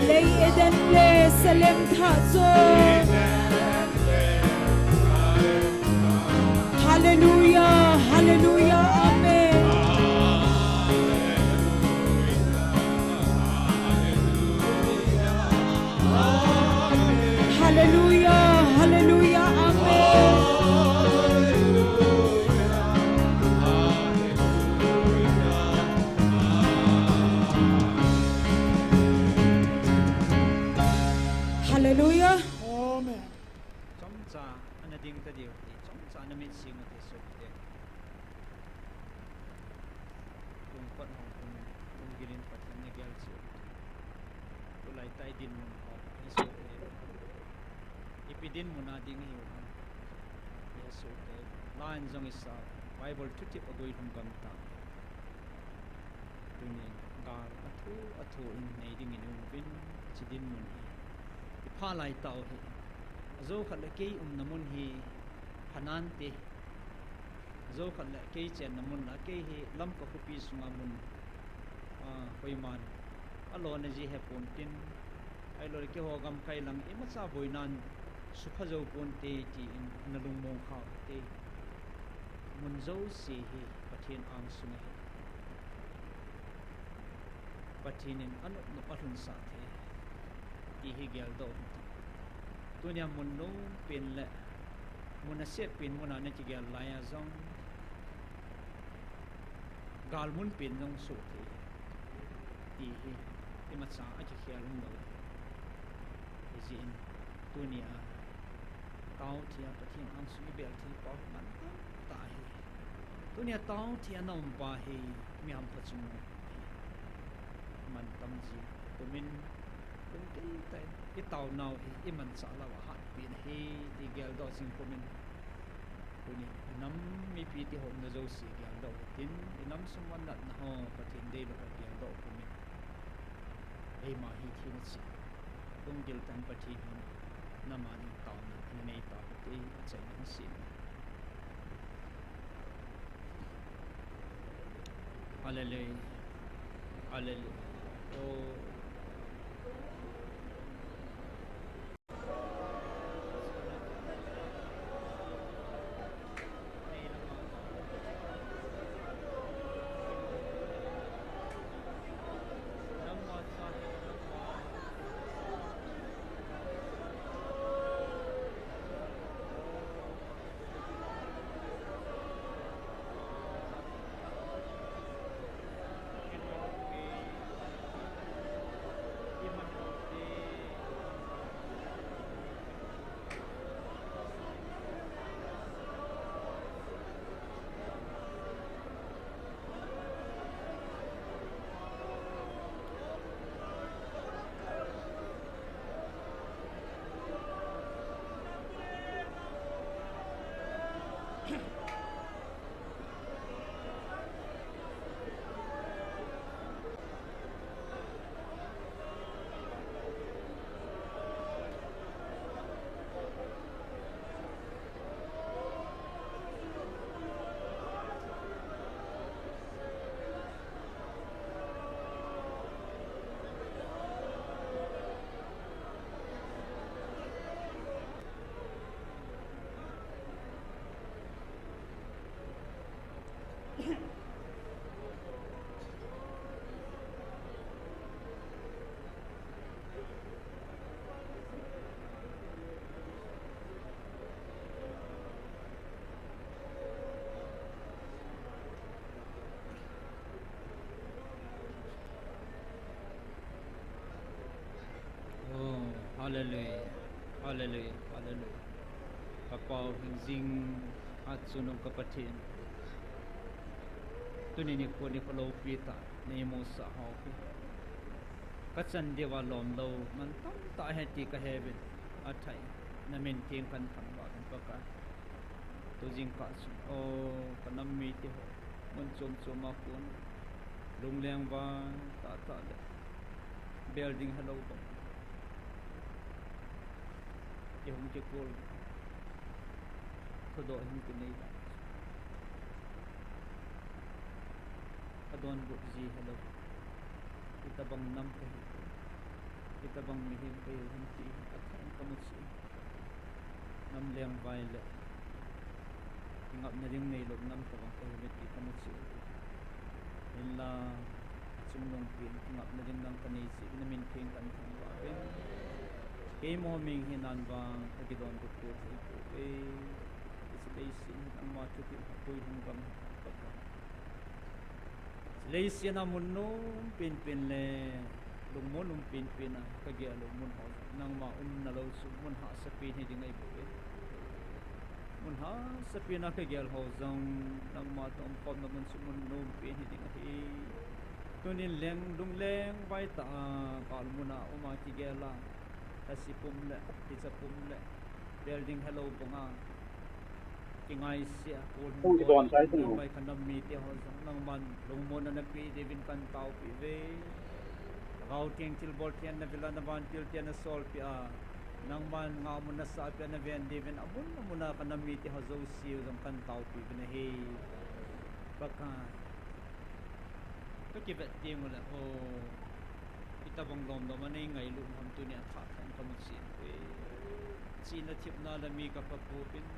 Lei Eden le Salem thah jong. Hallelujah, hallelujah, amen. Hallelujah, hallelujah, amen. Hallelujah. Amen. Chomcha ana ding ta diu hi, chomcha ana mit sing u te sopi te. Kum pat hong kum, kum gilin Pathen na gel chiu. Tulai tai dinmun ho, Jesu te. Ipi dinmun a ding hiu ham. Jesu te. Line jong isa, Bible thutep a guilhung gam ta. Tunin gal athu athu in nei ding in um uvin, hiche dinmun hi ipha lai tau hi. Ajo khat le kei umna mun hi pha nante. Ajo khat le kei chenna mun la, kei hi Lamka khopi sunga mun, ah, koiman alona ji he pon tin, ahilou le keiho gamkai lang imacha boinan supha jou ponte tin ana lungmong kha u hite. Mun jouse hi Pathen angsunga hi. Pathen in anop nop alhunsah thei. Ti hi geldoh u hite. Tunia mun lungpen le mun asetpen muna nakigel laiya jong, gal mun pen jong soh thei. Ti hi imacha akikhel umlou. Hijeh in tunia taothia Pathen angsunga ibel thei pa hi mantam tah ahi. Tunia taothia na um pa hi mi hampha chung mantam ji kumin, lunggil tah in itaonau hi imanchah lou a hatpen ahi ti geldoh jing kumin. Tuni inam mipi te ho umna jouse geldoh u hitin, inam sung a natna ho Pathen deilou ho geldoh u kumin. Eima hi thina cheh. Lunggil tah in Pathen hin nama ding taona anei tau hite, achaina hung sem. Hallelujah. Hallelujah. Hallelujah. Hallelujah. Hallelujah. Ka Pa u hingjing hatchungnung ka Pathen. Tuni nikho nikho loupi tah nei musah hou hi. Ka chan diuva lom lou man tamtah ahi ti ka he uvin. Athai, na min theng kahin thangvah uvin Pakai. Tu jingkah chun, o, ka nam mite ho, mun chom chom a kon, lungleng vai tah tah le, building helou bang, kihung kikol, thudoh hung kinei bang, ka donbut ji helou, itobang nam kahi, itobang mihem kahi ham ti, athah in ka mu cheh. Nam leng vai le kingapna ding neilou nam tobang kahi uve ti ka mu cheh. Hinla, achungnung pen kingapna ding dang ka nei cheh uvin, na min theng kahin thangvah uvin. Keima min hi nan vang ka kidonbut thei pouve. Hiche leiset hi nangma thupeh pui hung gam Pakai. Leiset a mun nom penpen le lungmon um penpen a ka gel u mun ho, nangma umna lou chu mun hahsa pen hi ding ahi bouve. Mun hahsa pen a ka gel ho jong nangma toh umkhomna mun chu mun nom pen hi ding ahi. Tunin leng, lungleng vai tah a, gal mun a um a kigel a, lhasi pum le, hicha pum le, building helou bang a, kingaisea, kol hung don, ka nam mite ho jong nangman lungmonna napeh diuvin kahin taopeh uve. Lhagao Theng thilbol thei a na vil a, na vantil thei a na solpeh a, nangman ngahmun nasahpeh a na ven diuvin amun amun a ka nam mite ho jouse u jong kahin taopeh uvin ahi. Pakai, ka kivet teng ule, o, itobang lom lom a nei ngailut u ham tuni a athah tah in ka mu cheh uve. Chihna thepna le mi ka pha pouvin,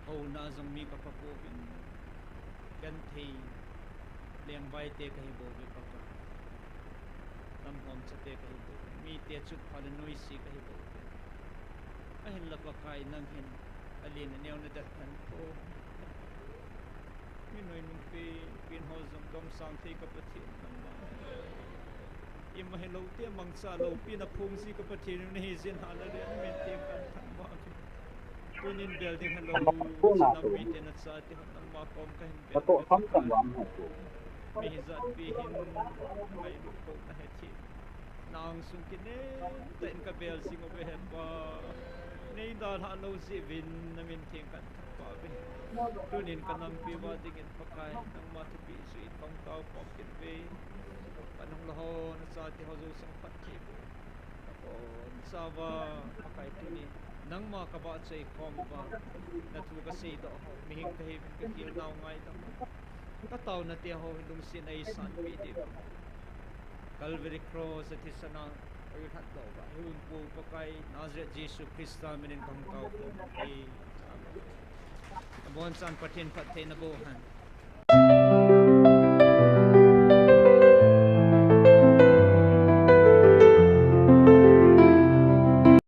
houna jong mi ka pha pouvin, genthei lengvai te kahi bouve Pakai. Namhom chate kahi bouve. Mite chutpha le noise kahi bouve. Ahinla Pakai nang hin alen aneo na detthem poi. Mi noinung penpen ho jong domsang thei ka Pathen nangma. Ima hilou te mangcha loupi na phung ji ka Pathen u nahi jeh in, hallelujah, na min theng kahin thangvah uvin. Tunin building helou, nam mite na chate ho nangma kom kahin ven uvin. Mi hijat pi hin ngailut kou nahi ti. Na angsung kinem tah in ka bel jing uve Hepa. Nei dalhah lou jeh uvin na min theng kahin thangvah uve. Tunin ka nampi uva dingin Pakai nangma thupeh jui in kahung taokhom kit uve. Ka nung le ho na chate ho jouse phatthei boh. Ka bonchauva Pakai tuni nangma ka vahchoi khom uva, na thu ka seidoh ho, mihing kahiuvin ka khel nau ngaidam. Ka taona te ho hi lungset a eisanpeh diuvin, Calvary Cross a thisan a eilhatdoh uva hinkho Pakai Nazareth Jesu Christa min in kahung taokhom e. Amen. Abonchan Pathen phattheina boh hen.